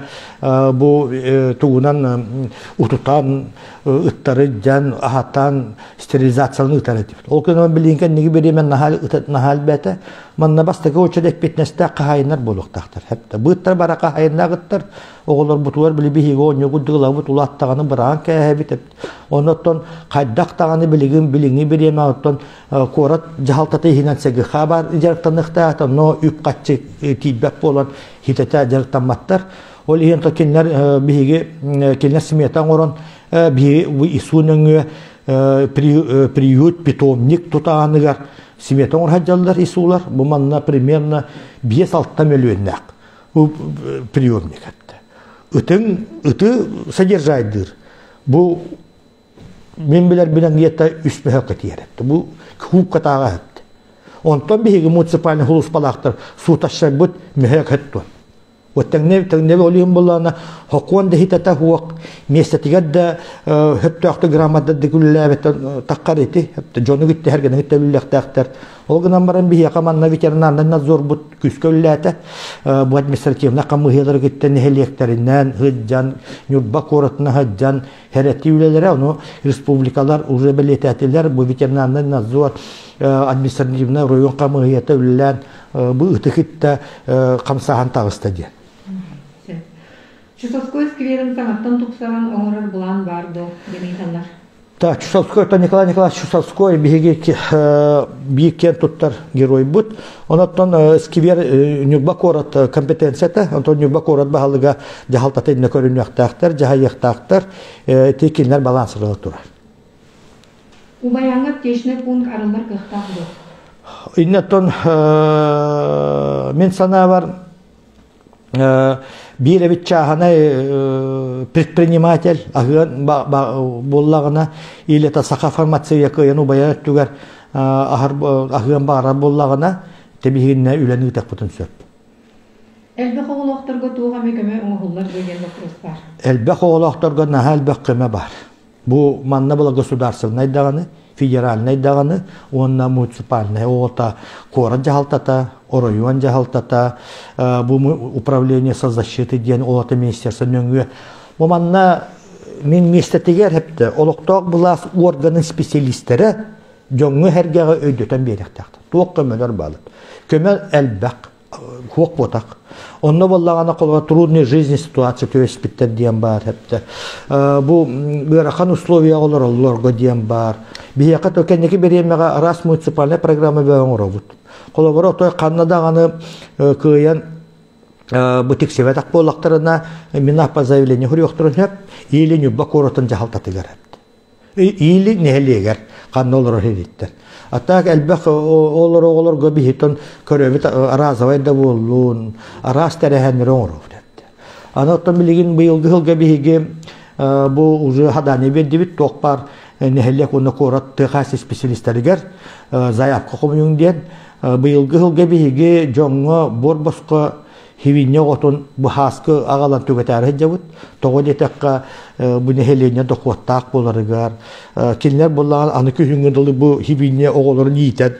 бу тугунан утутан ыттары дьан аһатан стерилизацияларын ыытар этибит. Ол кэннэ билигин кэнниги бириэмэ наһаа элбээтэ. Манна бастакы очередь эппиэтинэстээх хаһаайыннар буолуохтаахтар. Хэптэ. Быыттар бара хаһаайыннаах ыттар оҕолорбутугар били биһиги оонньуугут дыгылабыт улааттаҕаны быраҕан кээһэбит. Оннуттан хайдах даҕаны билигин билиҥҥи бириэмэ оттон куорат дьаһалтата иһинэн СГХ баар дьарыктаныахтаах, но үп-харчы тиийбэт буолан хитэтэ дьарыктамматтар. Ол иһин то кинилэр биһиги кинилэр смета оҥорон биһиги ИСУ нөҥүө приют питомник тутааныгар Смета оҥорһадьаллар ИСУлар бу манна примерно 5-6 мөлүйүөннээх приемник этте. Ытыҥ ыты содержайдыыр. Бу мен билэр билэн где-то үс мөһөккө тиийэр этте. Бу кубка тааҕа этте. Онтон биһиги муниципальный хулуспалаахтар сууташсарбыт мөһөк хэттуон. Тэҥнэб тэҥнэб олуйун буллаҕына хокуон да хитата хуох миэстэтигэр да хөптөөхтүк грамотдардык үлэлээбэттэн таххар ити дьону киттэһэр гына үллэхтээхтэр. Ол гынан баран биһиэхэ манна ветеринарнай надзорбут күүскэ үлэлээтэ. Бу административнай хамыыһыйалары кытта нэһилиэктэринэн сылдьан, Ньурба куоратына сылдьан хэрэтии үлэлэрэ, ону республикалар уже бэлиэтээтилэр. Бу ветеринарнай надзор административнай оройуон хамыыһыйата үлэлээн бу ыты кытта хамсааһын таҕыста диэн. Чусовской скверин саҥаттан тупсаран оҥорор былаан баар дуо диэн ыйыталлар. Так, Чусовской, это Николай Николаевич Чусовской биһиги биир киэн туттар геройбут. Онон сквер Ньурба куорат компетенцията, онтон Ньурба куорат баһылыга дьаһалтата иннэ көрүнүөхтээхтэр, дьаһайыахтаахтар, ити кинилэр балансылара турар. Убайаҥҥа аптечный пункт арыллар кыахтаах дуо? Иннеттон мин санаабар биир эбит чааһынай предприниматель аһыан буоллаҕына или это саха фармация кыайан убайа өттүгэр аһыан баҕарар буоллаҕына тэбиһигиннэ үлэни ыытахпытын сөп. Элбэх оҕолоохторго туох эмэ көмө оҥоһуллар дуо диэн боппуруос баар. Элбэх оҕолоохторго наһаа элбэх көмө баар. Бу манна была государственнай даҕаны, федеральнай даҕаны уонна муниципальнай оҕото куорат дьаһалтата, оройуон дьаһалтата, бу управление соцзащиты диэн олото министерство нөҥүө. Бу манна мин миэстэтигэр хэптэ олохтоох былаас органын специалистэрэ дьоҥҥо сэргэҕэ өйдөтөн биэриэхтээхтэр. Туох көмөлөр баалар? Көмө элбэх. Хуох буотах. Онно буоллаҕына холобура трудной жизни ситуация түбэспиттэр диэн баар эптэ. Бу ыарахан условияҕа олороллорго диэн баар. Биһиэхэ то кэнники бириэмэҕэ араас муниципальнай программа бөҕө оҥоробут. Холобура отой ханна даҕаны кыайан бу тиксибэтэх буоллахтарына мин по заявление хуруйуохтарын сөп или Ньурба куоратын дьаһалтатыгар эптэ. Иили нэһилиэгэр ханна олорор иһиттэр. А так элбэх олор оҕолорго биһитон көрөбүт разовай да буоллун, араас тэрээһиннэри оҥоробут эттэ. Аны оттон билигин быйылгы сылга биһиги бу уже хадани биэрдибит туох баар нэһилиэк уонна куорат тыа специалистарыгар заявка хомуйуҥ диэн быйылгы сылга биһиги дьоҥҥо буор босхо Хивинньэ оҕотун быһааскы аҕалан түгэтээри сылдьабыт. Тоҕо диэтэххэ, бу нэһилиэнньэ дохуоттаах буоларыгар, кинилэр буоллаҕына аны күһүҥҥү дылы бу хивинньэ оҕолорун иитэн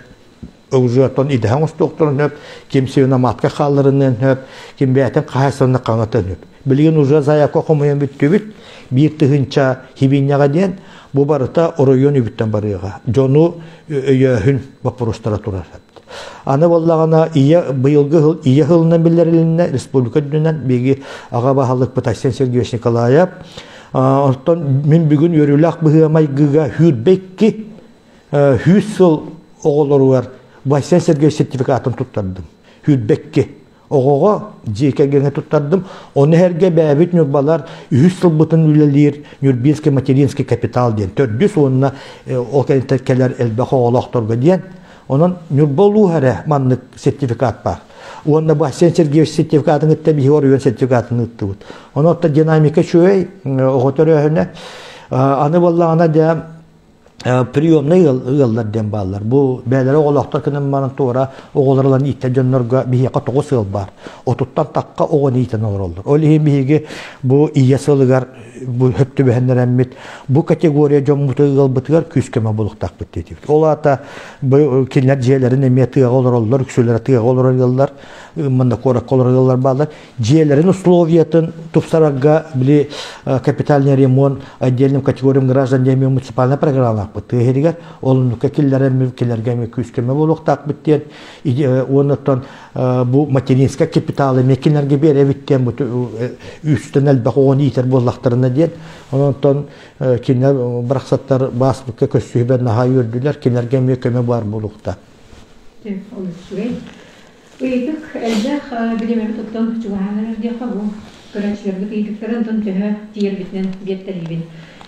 уже оттон идэһэ оҥостуохтарын сөп, ким свиноматка хаалларыныан сөп, ким бэйэтин хаһаайыстыбаны хаҥатыан сөп. Билигин уже заявка хомуйан бүттүбүт. 1000 хивинньэҕэ диэн бу барыта оройуон үбүттэн барыаҕа. Дьону өйөөһүн боппуруостара турар. Аны буоллаҕына ийэ быйылгы сыл ийэ сылынан биллэрилиннэ республика үрдүнэн биһиги аҕа баһылыкпыт Айсен Сергеевич Николаев. Оттон мин бүгүн үөрүүлээх быһыы-майгыга 22 100 сыл оҕолоругар Айсен Сергеевич сертификатын туттардым. 22 оҕоҕо дьиэ кэргэҥҥэ туттардым. Ону эргэ бэйэбит Ньурбалар үһүс сылбытын үлэлиир Нюрбинский материнский капитал диэн төрдүс уонна ол кэнниттэн кэлэр элбэх оҕолоохторго диэн. Онон Ньурба улууһа эрэ маннык сертификат баар. Уонна бу Арсен Сергеевич сертификатын кытта биһиги оройуон сертификатын ыыттыбыт. Онон оттон динамика үчүгэй, оҕо төрөөһүнэ. Аны буоллаҕына дьэ приемнай ыаллар диэн бааллар. Бу бэйэлэрэ оҕолоохтор гынан баран туора оҕолор ылан ииттэр дьоннорго биһиэхэ 9 ыал баар. Отуттан тахха оҕону иитэн олороллор. Ол иһин биһиги бу ийэ сылыгар бу хөп түбэһэннэрэммит бу категория дьоммуту ыалбытыгар күүс-көмө булуохтаахпыт диэтибит. Ол аата бу кинилэр дьиэлэрин эмиэ тыаҕа олороллор, үксүлэрэ тыаҕа олорор ыаллар, манна куоракка олорор ыаллар бааллар. Дьиэлэрин условиятын тупсарарга били капитальный ремонт отдельным категориям граждан диэн муниципальная программалаахпыт тыа иһигэр ол оннукка киллэрэн киллэргэ эмиэ күүс-көмө буолуохтаахпыт диэн уонна бу материнскай капиталы эмиэ кинилэргэ биэрэбит диэн бу үстэн элбэх оҕону иитэр буоллахтарына диэн онтон кинилэр барахсаттар бааспыкка көссүүбэр наһаа үөрдүлэр кинилэргэ эмиэ көмө баар буолуохтаах. Олус үчүгэй. Ыйытык элбэх бириэмэбит оттон чугаһаан эрэр диэххэ бу көрөөччүлэрбит ыйытыктарын онтон төһө тиийэрбитинэн биэртэлиибин.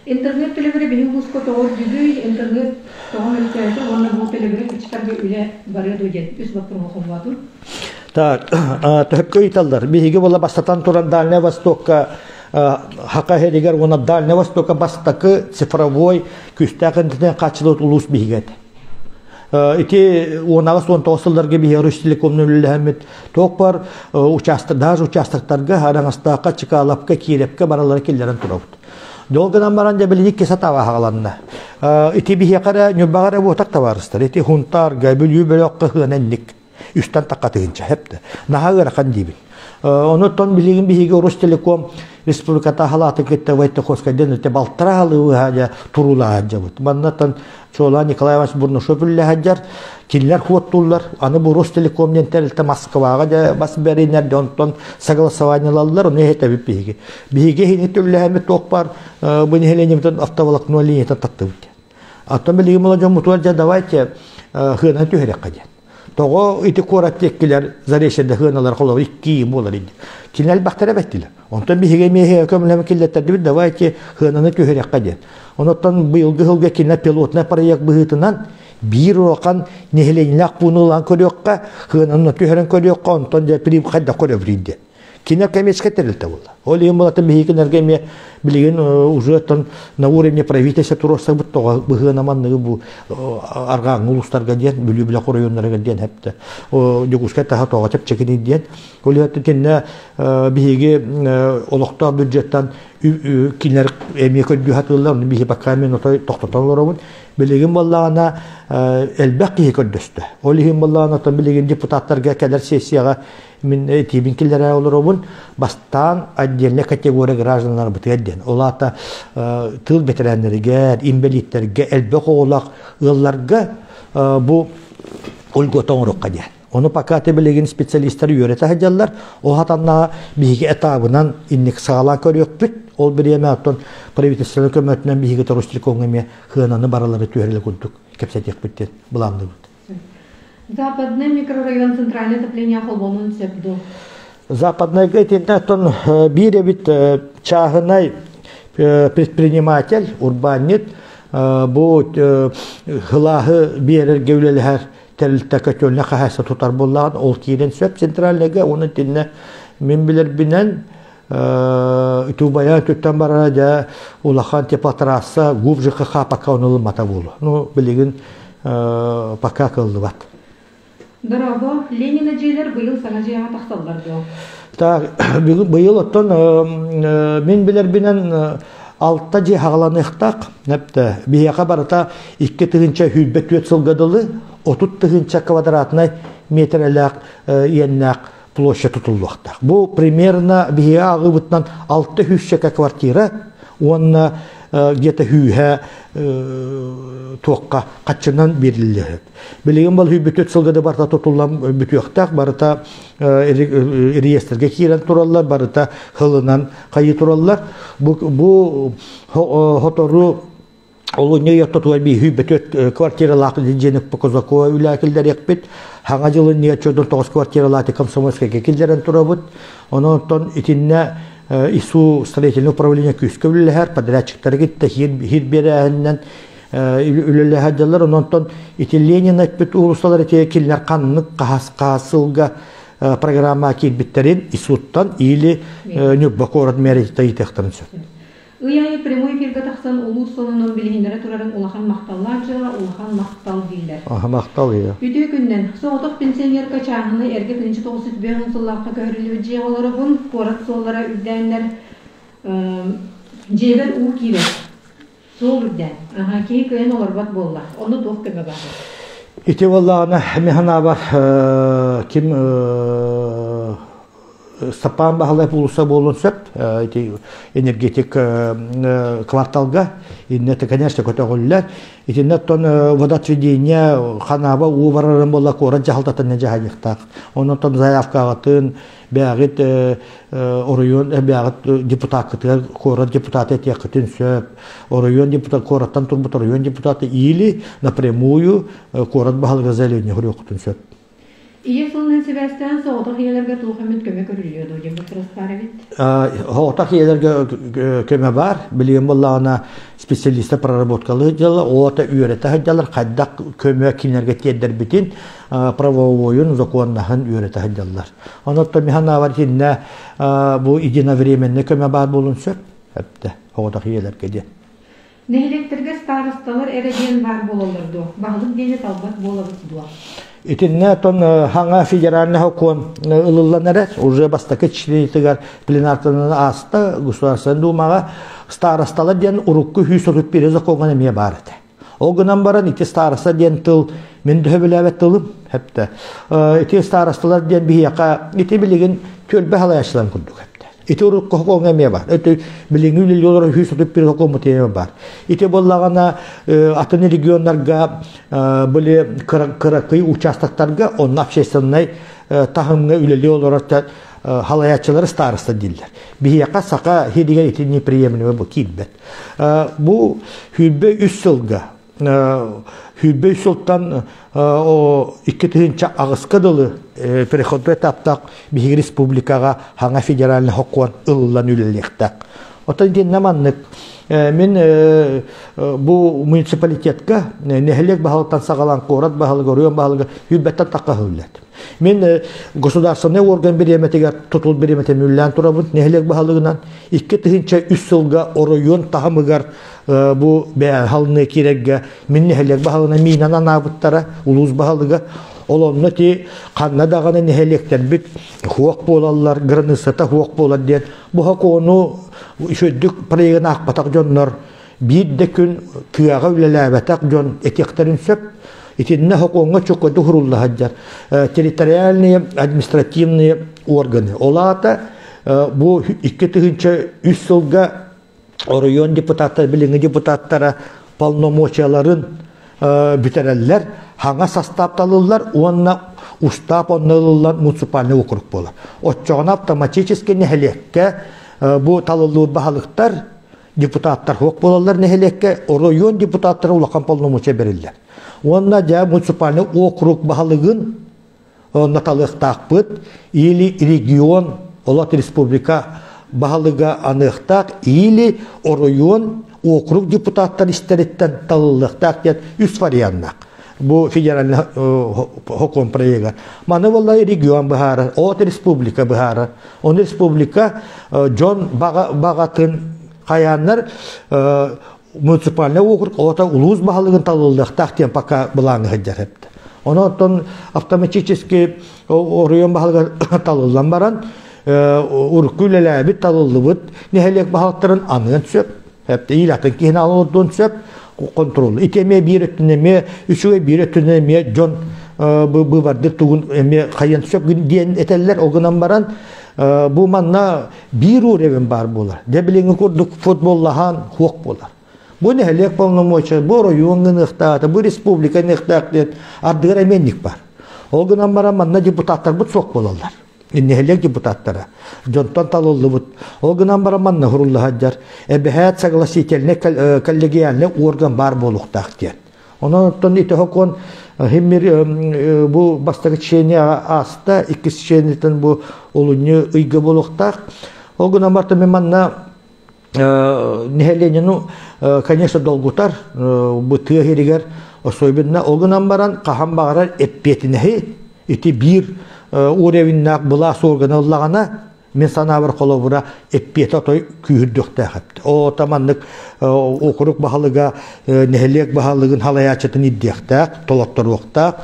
Интернет төлөбүрэ биһиги улууска тоҕо үрдүгүй, интернет тоҕо мөлтөөтө уонна бу төлөбүрү кыччатарга үлэ барыа дуо диэн үс боппуруоһу холбоотум. Так, төһөккө ыйыталлар. Биһиги була бастатан туран Дальнай Востокка Хака иһэригэр уонна Дальнай Востокка бастакы цифровой күүстээх интернет хааччылыбыт улуус биһигэ этэ. Ити 18-19 сылларга биһиги Ростелекомна үлэлэһэммит туох бар участок, даже участоктарга Араҥастаахха, Чкаловка, Киирэпкэ баралары киллэрэн турабыт. Дол гынан баран дьэ билигин икки сатаба хааланна. Ити биһиэхэ эрэ Ньурбаҕа эрэ буотах табаарыстар. Ити Хунтаарга, Бүлүү бөлөххө ыһыананник үстэн тахха тыһыынча хэпте. Наһаа ыарахан диибин. Онуттан билигин биһиги Ростелеком республиката халааты кытта Войтеховскайдан өтө балтара халыыһа дьэ туруулаһа дьабыт. Маннаттан Чуолаан Николай Иванович Бурнашов үллэһэддэр, кинилэр хуоттууллар. Аны бу Ростелеком диэн тэрилтэ Москваҕа дьэ бас бэринэр дьэ онтон согласованиелаллар, ону иһитэбит биһиги. Биһиги иһини түллэһэммит туох баар бу нэһилиэнньэбитин автоволокно линиятын таттыбыт. Оттон билигин була дьоммутугар дьэ давайте хыанан түһэриэххэ диэн. Тоҕо ити куорат диэккилэр Заречьеда хыаналар холобур икки буолар инди. Кинилэр элбэхтэрэ бэттилэр. Онтон биһиги эмиэ көмөлөмө киллэттэрдибит давайте хыананы түһэриэххэ диэн. Онуттан быйылгы сылга кинилэр пилотнай проект быһыытынан биир улахан нэһилиэнньэлээх пууну ылан көрүөххэ, хыананы түһэрэн көрүөххэ, онтон дьэ прим хайдах көрөбүрүй диэн. Кинилэр коммерческай тэрилтэ буолла. Ол иһин буолатын биһиги эмиэ билигин уже оттон на уровне правительства туруорсабыт тоҕо быһыына манныгы бу арҕааҥҥы улуустарга диэн Бүлүү бөлөх оройуоннарыгар диэн эптэ. Дьокуускай таһа тоҕо чэпчэкиний диэн. Ол иһин кинилэр биһиги олохтоох бюджеттан кинилэр эмиэ көрдүү сатыыллар, ону биһиги пока мен отой тохтотон олоробун. Билигин буоллаҕына элбэх киһи көрдөстө. Ол иһин буоллаҕына оттон билигин депутаттарга кэлэр сессияҕа мин этиибин киллэрэ олоробун. Бастаан отдельная категория гражданнарбытыгар диэн. Ол аата тыыл бэтэрээннэригэр, инбэлииттэргэ, элбэх оҕолоох ыалларга бу льгота оҥоруохха диэн. Ону пока ты билигин специалистар үөрэтэ сылдьаллар. Ол хатаннаҕа биһиги этабынан инник саҕалаан көрүөхпүт. Ол бириэмэ оттон правительство көмөтүнэн биһиги Ростелекомҥа эмиэ хыананы баралары түһэрэлэ курдук кэпсэтиэхпит диэн былаанныыбыт. Западный микрорайон центральное отопление холбонун сөп дуо? Западнайга итиннэ оттон биир эбит чааһынай предприниматель, урбаанньыт бу хылааһы биэрэргэ үлэлэһэр тэрилтэ котельня хаһаайса тутар буоллаҕын ол киирэн сөп центральныйга уонна итиннэ мин билэрбинэн Тубайа өттүттэн барара дьэ улахан теплотрасса ГУП ЖКХ пока ону ылыммата буолуо. Ну билигин пока кыллыбат. Дорообо, Ленина дьиэлэр быйыл саҥа дьиэҕэ тахсаллар дуо? Так, быйыл оттон мин билэрбинэн алта дьиэ хаҕаланыахтаах. Нэптэ биһиэхэ барыта 2024 сылга дылы 30 тыһыынча квадратнай метрэлээх иэннээх площадь тутуллуохтаах. Бу примерно биһиги ааҕыыбытынан 600 квартира уонна где-то хүүһэ туохха хаччынан бериллиһит. Билигин бол хүүбүтүт сылга да барыта тутуллан бүтүөхтээх, барыта реестрге киирэн тураллар, барыта хылынан хайы тураллар. Бу хотору Олунньу ортотугар биир бөтүөт квартиралаах дьиэни Козакова үлэ киллэриэхпит. Хаҥа дьылын чодун тоҕус квартиралаах Комсомольскайга киллэрэн турабыт. Онон итиннэ ИСУ строительное управление күүскэ үлэлэһэр, подрядчиктары кытта хир биэрээһиннэн үлэлэһэр дьаллар. Онон ити Ленин эппит уулуссалар ити кинилэр ханнык хаһас сылга программа киирбиттэрин ИСУттан или Ньурба куорат мэритэ ыйытыахтарын сөп. Ый аайы прямой эфиргэ тахсан улуус сонунун билиһиннэрэ турарыҥ улахан махталлаах дьыала, улахан махтал дииллэр. Аха, махтал ийэ. Үтүө күннэн. Соҕотох пенсионерка чааһынай эргэ 1905 сыллаахха көһөрүллүбүт дьиэҕэ олоробун. Куорат суоллара үрдээннэр дьиэбэр уу киирэр. Суол үрдээн. Аха, киһи кыайан олорбот буолла. Онно туох көмө баарый? Ити буоллаҕына, мин санаабар, ким Степан Баһылай уулусса буолуон сөп. Ити энергетик кварталга. Инне конечно көтөҕүллэр. Итиннэ оттон водоотведение ханаба уу барарын буолла куорат дьаһалтатын дьаһайыахтаах. Онон заявкаҕытын бэҕит оройуон бэҕит депутаккытыгар куорат депутаты этиэххитин сөп. Оройуон депутат куораттан турбут оройуон депутаты или напрямую куорат баһылыга заявление хоруйуоххутун сөп. Ийэ сылынан сибээстээн соҕотох ийэлэргэ туох эмит көмө көрүллүө дуо диэн боппуруос баар эбит. Соҕотох ийэлэргэ көмө баар. Билигин буоллаҕына специалистар проработкалыы дьыала, оҕото үөрэтэ сылдьаллар, хайдах көмө кинилэргэ тиэрдэрбитин правовойун, законнаһын үөрэтэ сылдьаллар. Онон мин санаабар итиннэ бу единовременный көмө баар буолуон сөп, эптэ соҕотох ийэлэргэ диэн. Нэһилиэктэргэ старосталар эрэ диэн баар буолаллар дуо? Баһылык диэни талбат буолабыт дуо? Итиннэ тон хаҥа федеральный сокуон ылыллан эрэр. Уже бастакы членитигэр пленарканан ааста Государственная Думаҕа старосталар диэн урукку 131 закоҥҥа эмиэ баар этэ. Ол гынан баран ити староста диэн тыл мин төһө билээбэт тылым хэптэ. Ити старосталар диэн биһиэхэ ити билигин түөлбэ халайааччыларын курдук хэптэ. Ити урукку хокуоҥҥа эмиэ бар. Ити билиҥҥи үлэлии олорор 131 хокуоммут эмиэ бар. Ити буоллаҕына атын регионнарга были кыракый участоктарга онно общественнай таһымҥа үлэлии олорор халайааччылары староста дииллэр. Биһиэхэ саха сиригэр ити неприемлемо бу киирбэт. Бу сүүрбэ үс сылга сүүрбэ үс сылтан 2008-ка дылы переходной этаптаах биһиги республикаҕа хаҥа федеральный сокуон ылыллан үлэлиэхтээх. Оттон итиннэ маннык мин бу муниципалитетка нэһилиэк баһылыктан саҕалаан куорат баһылыга, оройуон баһылыга сүүрбэттэн тахха үһүллэт. Мин государственный орган бириэмэтигэр тутул бириэмэтин үллээн турабын нэһилиэк баһылыгынан 2003 сылга оройуон таһымыгар бу бэйэ киирэргэ мин нэһилиэк баһылыгына миинэн анаабыттара улуус баһылыга ол онно ти ханна даҕаны нэһилиэктэрбит хуох буолаллар границата хуох буолар диэн бу сокуону үчүгдүк проегын аахпатах дьоннор биир да күн тыаҕа үлэлээбэтэх дьон этиэхтэрин сөп итиннэ сокуоҥҥа чөкөдү хурулла сылдьар территориальные административные органы ол аата бу 2003 сылга оройуон депутаттара, билиҥҥи депутаттара полномочияларын бүтэрэллэр, хаҥа састаап талыллар уонна устаап онно ылыллан муниципальный округ буолар. Оччоҕуна автоматически нэһилиэккэ бу талыллыбыт баһылыктар депутаттар суох буолаллар нэһилиэккэ, оройуон депутаттара улахан полномочия бериллэр. Уонна дьэ муниципальный округ баһылыгын наталыахтаахпыт или регион, олот республика баһылыга аныахтаах или оройуон округ депутаттар истэриттэн талыллыахтаах диэн үс варианнаах. Бу федеральный сокуон проега. Маны буолла регион быһаарар, от республика быһаарар. Оны республика дьон бағатын хайааннар муниципальный округ олото улуус баһылыгын талыллыахтаах диэн пока былааҥҥа сылдьар эбит. Онон автоматически оройуон баһылыгар талыллан баран урукку үлэлээбит талыллыбыт нэһилиэк баһылыктарын аныан сөп. Ил атын киһини алын сөп контрол. Ити эмиэ биир өттүнэн эмиэ үчүгэй биир өттүнэн эмиэ дьон быбардыр тугун эмиэ хайан сөп диэн этэллэр. Ол гынан баран бу манна биир уровень баар буолар. Дэ билиҥҥи курдук футболлаһан хуох буолар. Бу нэһилиэк полномочия, бу оройуон гыныахтаата, бу республика гыныахтаах диэн ардыгар эмиэ бар. Ол гынан баран манна депутаттарбыт суох буолаллар. Нэһилиэк депутаттара дьонтон талыллыбыт. Ол гынан баран манна хуруллаһаддьар. Эбэһээт согласительный коллегиальный орган баар буолуохтаах диэн. Онон оттон ити хокуон химмир бу бастакы чечение ааста, иккис чечениятын бу олунньу ыйга буолуохтаах. Ол гынан баран мен манна нэһилиэнньэни, конечно, долгутар бу тыа иһигэр особенно ол гынан баран хаһан баҕарар эппиэтинэһи ити биир уровеннаах былаас органа ыллаҕына мин санаабар холобура эппиэтэ отой күүһүрдүөхтээх эбит. О маннык округ баһылыга нэһилиэк баһылыгын халайааччытын ирдиэхтээх, толотторуохтаах.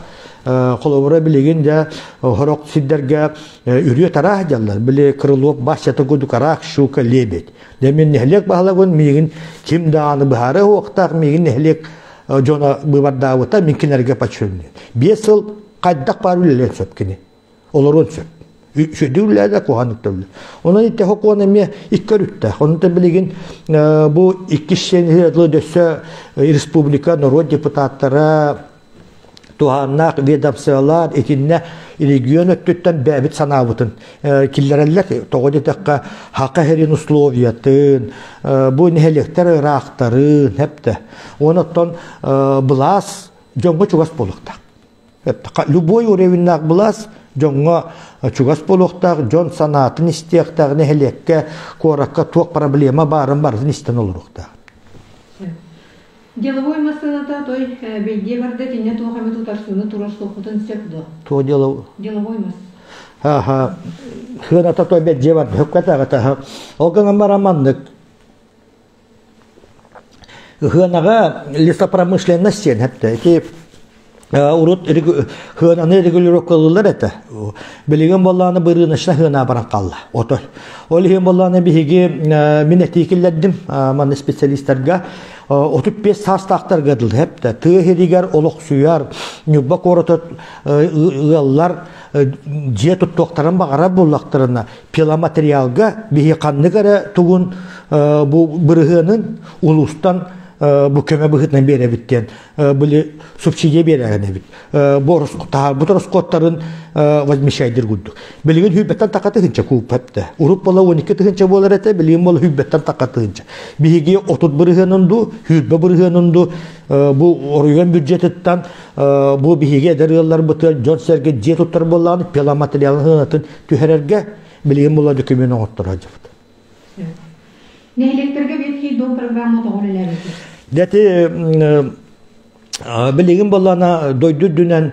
Холобура билигин дьэ хорок сирдэргэ үрүө тараах дьаллар. Били Крылов Вася кудук араак щука лебедь. Дьэ мин нэһилиэк баһылыгын миигин ким даҕаны быһаары уохтаах миигин нэһилиэк дьоно быыбардаабыта мин кинилэргэ подчинен. 5 сыл хайдах баар үлэлиэн сөп кини. Олоруон сөп. Үчүгэй үлэлээдэ куһаҕан үлэ. Онон ити хокуон эмиэ икки өрүттээх. Онон билигин бу иккис сиэн дөссө республика норуот депутаттара туһааннаах ведомстволар итиннэ регион өттүттэн бэйэбит санаабытын киллэрэллэр. Тоҕо диэтэххэ, хака иһэрин условиятын, бу нэһилиэктэр ыраахтарын, хэптэ. Онон былаас дьоҥҥо чугас буолуохтаах. Любой уровеннаах былаас дьоҥҥо чугас буолуохтаах, дьон санаатын истиэхтээх, нэһилиэккэ, куоракка туох проблема баарын барытын истэн олоруохтаах. Деловой массыыната той бэйдиэ барда кинне туох эмит утарсыыны турар суохпутун сөп дуо? Туох деловой? Деловой мас. Аха. Хыаната той бэддиэ барда хөккэтаҕата. Ол гынан баран маннык Ыһыанаҕа лесопромышленность диэн эптэ. Ити урут хыананы регулировкалыылар этэ. Билигин буоллаҕына бырыыначна хыана баран хаалла. Отой. Ол иһин буоллаҕына биһиги мин этии киллэрдим манна специалистарга 35 саастаахтарга дылы эптэ. Тыа иһигэр олохсуйар Ньурба куората ыаллар дьиэ туттуохтарын баҕарар буоллахтарына пиломатериалга биһи ханнык эрэ тугун бу бырыһыанын улуустан бу көмө быһыытынан биэрэбит диэн били субсидия биэрэрэн эбит. Бу таһаарбыт ороскуоттарын возмещайдыр курдук. Билигин хүлбэттэн тақа тыһынча кууппатта. Урут бола 12 тыһынча буолар этэ, билигин бола хүлбэттэн тақа тыһынча. Биһиги 30 бырыһыанын ду, хүлбэ бырыһыанын ду бу оройуон бюджетыттан бу биһиги эдэр ыалларбытыгар дьон-сэргэ дьиэ туттар буоллаҕына пиломатериалын сыанатын түһэрэргэ билигин була документ оҥотторо сылдьабыт. Нэһилиэктэргэ Ветхий дом программа тоҕо үлэлээбитий? Дети билигин буоллаҕына дойду үрдүнэн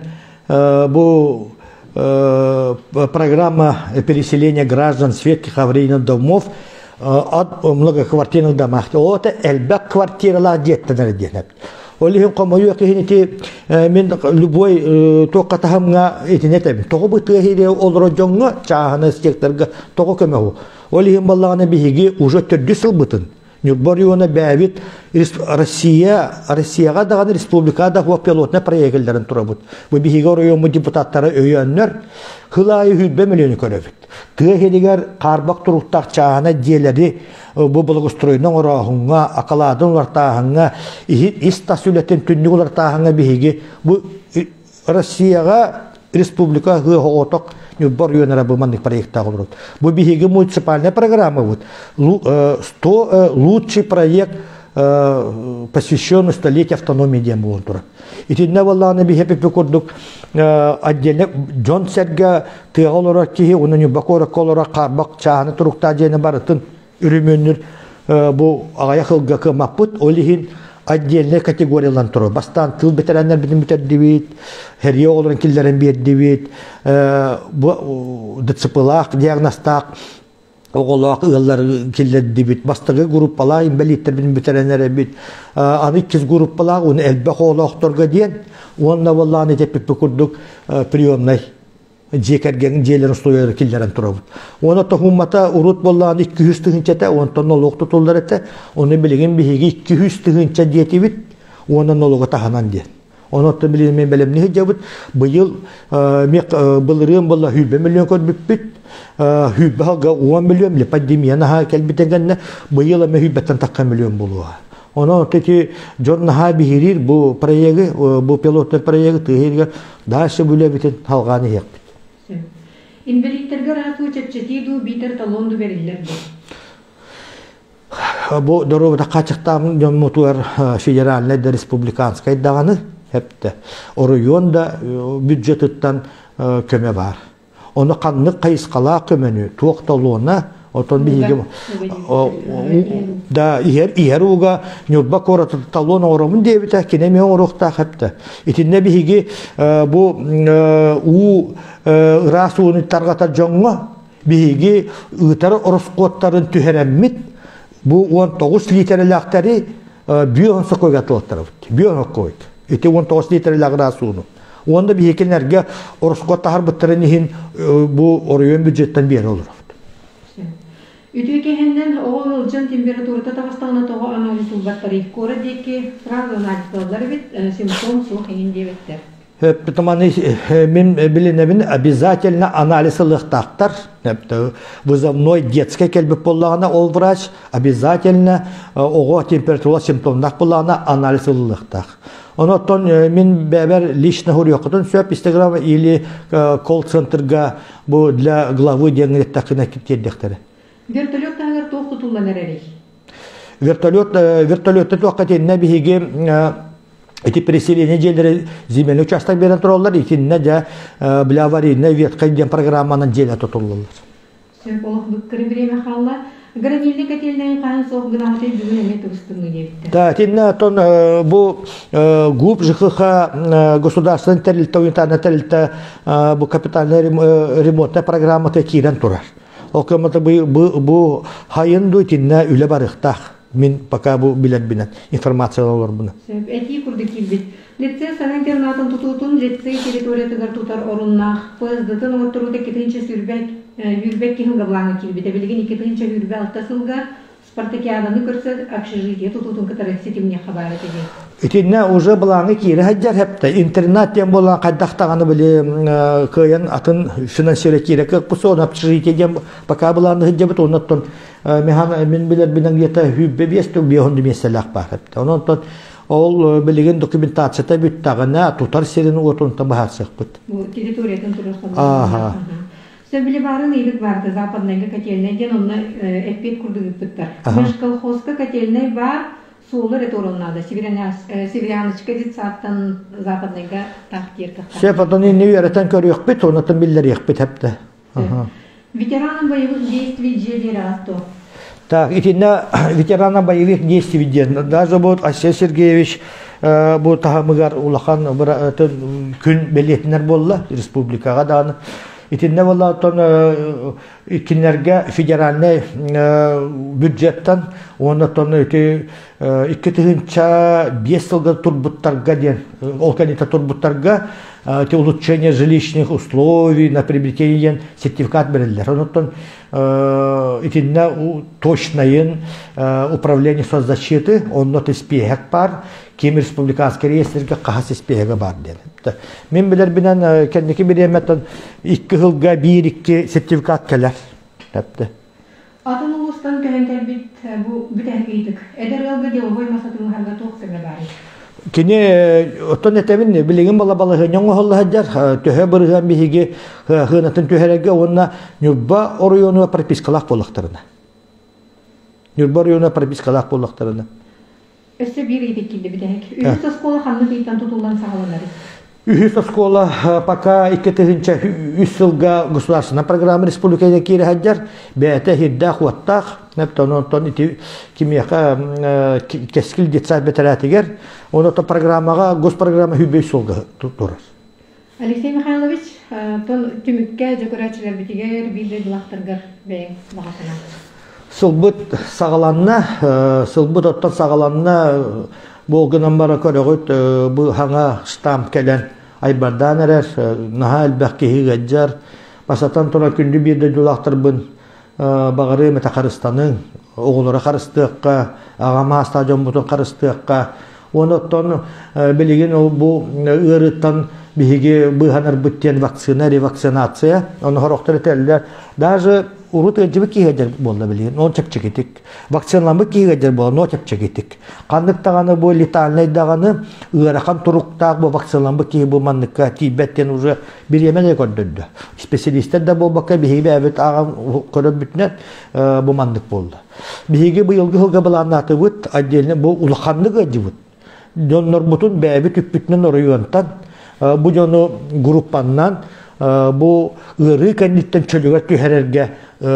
бу программа переселения граждан светских аварийных домов от многоквартирных домах. Ол элбэх квартиралаах дьиэттэн диэн. Ол иһин хомойуох иһин ити мин любой туохха таһымҥа итини этэбин. Тоҕо бу тыа иһире олорор дьоҥҥо чааһынай секторга тоҕо көмө Ол иһин баллаҕына биһиги уже төрдүс сылбытын Ньурба оройуона бэйэбит Россия, Россияҕа даҕаны республикаҕа да пилотнай проектэлэрин турабыт. Бу биһиги оройуоммут депутаттара өйөөннөр сыл аайы 100 миллиону көрөбүт. Тыа иһигэр хаарбах туруктаах чааһынай дьиэлэри бу благоустройно оҥорооһуҥҥа, акылаатын улартааһыҥҥа, ис-тас үлэтин түннүк улартааһыҥҥа биһиги бу Россияҕа республика ыһыах Ньурба оройуонара бу маннык проектаах олорот. Бу биһиги муниципальная программа 100 лучший проект посвященный столетию автономии диэн буолан турар. Итиннэ буоллаҕына биһиэпиппи курдук отдельно дьон сэргэ тыаҕа олорор киһи уонна Ньурба куоракка олорор хаарбах чааһыны туруктаах дьиэни барытын үрүмүөннүр бу аҕыйах ылга кыаммаппыт. Ол иһин отдельная категориялан турар. Бастаан тыл бэтэрээннэрбитин бүтэрдибит, хэрийэ оҕолорун киллэрэн биэрдибит, бу ДЦП-лаах, диагностаах оҕолоох ыаллар киллэрдибит. Бастакы группалаах инбэлииттэрбин бүтэрэн эрэбит. Аны иккис группалаах уонна элбэх оҕолоохторго диэн уонна буоллаҕына итеппиппит курдук приемнай дьиэ кэргэҥ дьиэлэрин условиялары киллэрэн турабыт. Уонна тоһуммата урут буоллаҕына 200 тыһыынча онтон нолуок тутуллар этэ. Ону билигин биһиги 200 тыһыынча диэтибит уонна нолугу таһынан диэн. Онон билигин мен бэлэмни сылдьабыт. Быйыл былырыын буолла 100 миллион көрбүппүт. 100 халга 10 миллион пандемия наһаа кэлбитин кэннэ быйыл эмэ 100-тэн тахха миллион буолуоҕа. Онон ити дьон наһаа биһириир бу проегы, бу пилотный проегы тыаһыырга дальше үлэбитин салҕаан иһиэхпит. Инбэлииттэргэ ыраатыы чэпчэтии дуу, биитэр талон дуу бэриллэр дуу? Бу доруобута хааччахтаах дьоммутугар федеральнай да республиканскай даҕаны эптэ оройуон да бюджетыттан көмө баар. Ону ханнык хайысхалаах көмөнү, туох талона, отон биһиги да иһэр иһэр ууга Ньурба куораты талон оҥоробун диэбитэ, кини эмиэ оҥоруохтаах эптэ. Итиннэ биһиги бу уу ыраас ууну тарҕатар дьоҥҥо биһиги ыытар ороскуоттарын түһэрэммит бу 19 лиитэрэлээхтэри бүө сокойга атылаттарабыт. Бүө сокойт. Ити 19 лиитэрэлээх ыраас ууну. Уонна биһикилэргэ ороскуот таһарбыттарын иһин бу оройуон бюджеттан биэрэ олоробут. Үтүө кэһэннэн оҕо ыалдьан температурата таҕыстаҕына тоҕо анализ ылбаттарый? Куорат диэки сразу анализталлар эбит, симптом суох иһин диэбиттэр. Маны мин билинэбин обязательно анализ ылыахтаахтар. Вызовной детскай кэлбит буоллаҕына ол врач обязательно оҕо температура симптомнаах буоллаҕына анализ ылылыахтаах. Онон мин бэбэр лично хуруйаххытын сөп Инстаграм или колл-центрга бу для главы диэн эттэххинэ тиэрдиэхтэрэ. Вертолет таһыгар туох тутуллан эрэрий? Вертолет вертолетта туохха тиэннэ биһиги ити переселение дьиэлэри земельный участок берен тураллар итиннэ дьэ бля аварийная ветка диэн программанан дьиэлэ тутуллаллар. Сөп олох быккыры время хаалла. Гранильный котельнайын хаһан суох гынаҕытый бүгүн эмиэ тубустуҥҥу диэбиттэр. Да, итиннэ оттон бу ГУП ЖКХ государственный тэрилтэ унитарный тэрилтэ бу капитальный ремонтная программата киирэн турар. Ол кэммата бу хайын ду итиннэ үлэ барыахтаах. Мин пока бу билэрбинэн информация олорбуна. Сөп, этии курдук киирбит. Лицей саҥа интернатын тутуутун лицей территориятыгар тутар оруннаах ПСД-тын оҥотторуута 2 120 киһи былааҥҥа киирбитэ. Билигин 2 126 сылга спартакиаданы көрсө общежитие тутуутун кытары ситимниэххэ баар этэ диэн. Итиннэ уже былааҥҥа киирэ сылдьар хэптэ. Интернат диэн буолан хайдах даҕаны били кыайан атын финансирование киирэ кыахпыт общежитие диэн пока былааны сылдьабыт оннуттан механ мин билэрбинэн где-то хүүббэ биэс биэһун миэстэлээх баар эбит. Онон ол билигин документацията бүттэҕинэ тутар сирин уотунта быһаарсыахпыт. Бу территориятын турар Сөбүлэ баарын ыйык баарда западныйга котельнай диэн онно эппиэт курдук ыыппыттар. Межколхозка котельнай баар суолу эрэ туороннаада Северяночка детсадтан западныйга таах диир кахта. Сөп отон инни үөрэтэн көрүөхпүт, онотон биллэриэхпит хэптэ. Ветеранам боевых действий дьиэ биэрэҕит Так, итиннэ ветеранам боевых действий диэн даже вот Айсен Сергеевич бу таһымыгар улахан күн бэлиэтинэр буолла республикаҕа даҕаны. Итиннэ буолла оттон кинилэргэ федеральнай бюджеттан уонна оттон ити 2005 сылга турбуттарга диэн ол кэнниттэн турбуттарга ити улучшение жилищных условий на приобретение диэн сертификат бериллэр. Онуттан итиннэ точнайын управление соцзащиты онно испиэһэк бар ким республиканский реестрге хаһас испиэһэгэ бар диэн. Мин билэрбинэн кэнники бириэмэттэн икки сылга биир-икки сертификат кэлэр. Тэпти. Атын улуустан көһөн кэлбит бу бүтэһик ыйытык. Эдэр ыалга деловой масатыҥыһарга туох көмө баарый? Кини оттон этэбин билигин бала балаһыанньа оҥоһулла сылдьар төһө бырыһыан биһиги хыанатын түһэрэргэ уонна Ньурба оройуонугар пропискалаах буоллахтарына. Ньурба оройуонугар пропискалаах буоллахтарына. Өссө биир ыйытык киирдэ бүтэһик. Үһүс оскуола ханнык ыйтан тутуллан саҕаланарый? Үһүс оскуола пока 2003 сылга государственная программа республикаға киирэ сылдьар. Бэйэтэ иһирдээх-уоттаах. Онтон ити кимиэхэ кэскил детсад бэтэрээтигэр. Онон программаҕа госпрограмма хүбэй суолга турар. Алексей Михайлович, тон түмүккэ дьокурааччыларбытигэр биир дойдулаахтаргар бэйэҥ баҕа Сылбыт саҕаланна, сылбыт оттон саҕаланна, бу гынан бара көрөҕүт, бу хаҥа штамп кэлэн айбардаан эрэр, наһаа элбэх киһи ыалдьар. Басатан туран күндү биир дойдулаахтарбын баҕарыам этэ харыстаныҥ, оҕолоро харыстыахха, аҕам аастаах дьоммутун харыстыахха. Уонна оттон билигин ол бу ыарыыттан биһиги быыһанарбыт диэн вакцина, ревакцинация, ону сорохтор этэллэр. Даже Урут ыалдьыбыт киһи ыалдьар буолла билигин, ол чэпчэкитик. Вакциналаммыт киһи ыалдьар буолла, но чэпчэкитик. Ханнык даҕаны бу летальнай даҕаны ыарахан туруктаах бу вакциналаммыт киһи бу манныкка тиийбэт диэн уже бириэмэ да көрдөрдө. Специалистэр да буолбакка биһиги бэйэбит ааҕан көрөрбүтүнэн бу маннык буолла. Биһиги быйылгы сылга былааннаатыбыт, отдельно бу улаханнык ыалдьыбыт. Дьоннорбутун бэйэбит үппүтүнэн оройуонтан бу дьону группаннан бу ыарыы кэнниттэн чөлүгэр түһэрэргэ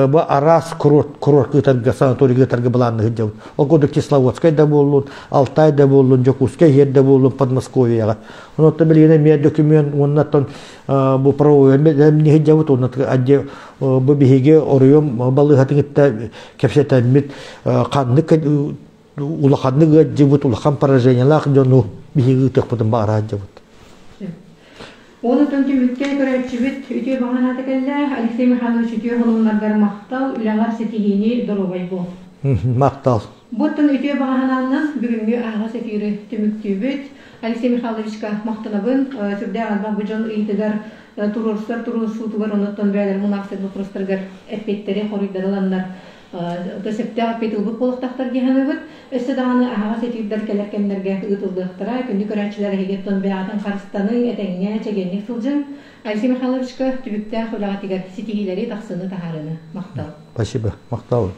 бу араас курорт курорт ыытарга санаторий ыытарга былаанныыр сылдьабыт. Ол курдук Кисловодскай да буоллун, Алтай да буоллун, Дьокуускай иһэр да буоллун, Подмосковьеҕа. Онон билигин эмиэ документ уонна бу правовой сылдьабыт уонна бу биһиги оройуон балыыһатын кытта кэпсэтэммит ханнык улаханнык ыалдьыбыт, улахан поражениелаах дьону биһиги ыытыахпытын баҕара сылдьабыт. Онтон түмүккэ көрөөччүбүт үтүө баҕа санаата кэллэ. Алексей Михайлович үтүө холумнаргар махтал, үлэҕэр ситиһиини, доруобай буол. Махтал. Буттан үтүө баҕа санаанан бүгүҥҥү аһаҕас эфиры түмүктүүбүт. Алексей Михайловичка махтанабын. Сүрдээх элбэх бу дьон ыйытыгар туруорсар туруорсуутугар онуттан бэйэлэрин мунаахсыйар боппуруостарыгар эппиэттэри, хоруйдары ыланнар сөптөөх эппиэт ылбыт буолуохтаахтар дии саныыбыт. Өссө даҕаны аһаҕас эфирдэр кэлэр кэмнэргэ ыытыллыахтара. Күндү көрөөччүлэр эһигиттэн бэйэҕитин харыстаныҥ, этэҥҥэ, чэгиэнник сылдьыҥ. Алексей Михайловичка түбүктээх үлэҕитигэр ситиһиилэри, тахсыыны таһаарыыны. Махтал. Спасибо. Махтал.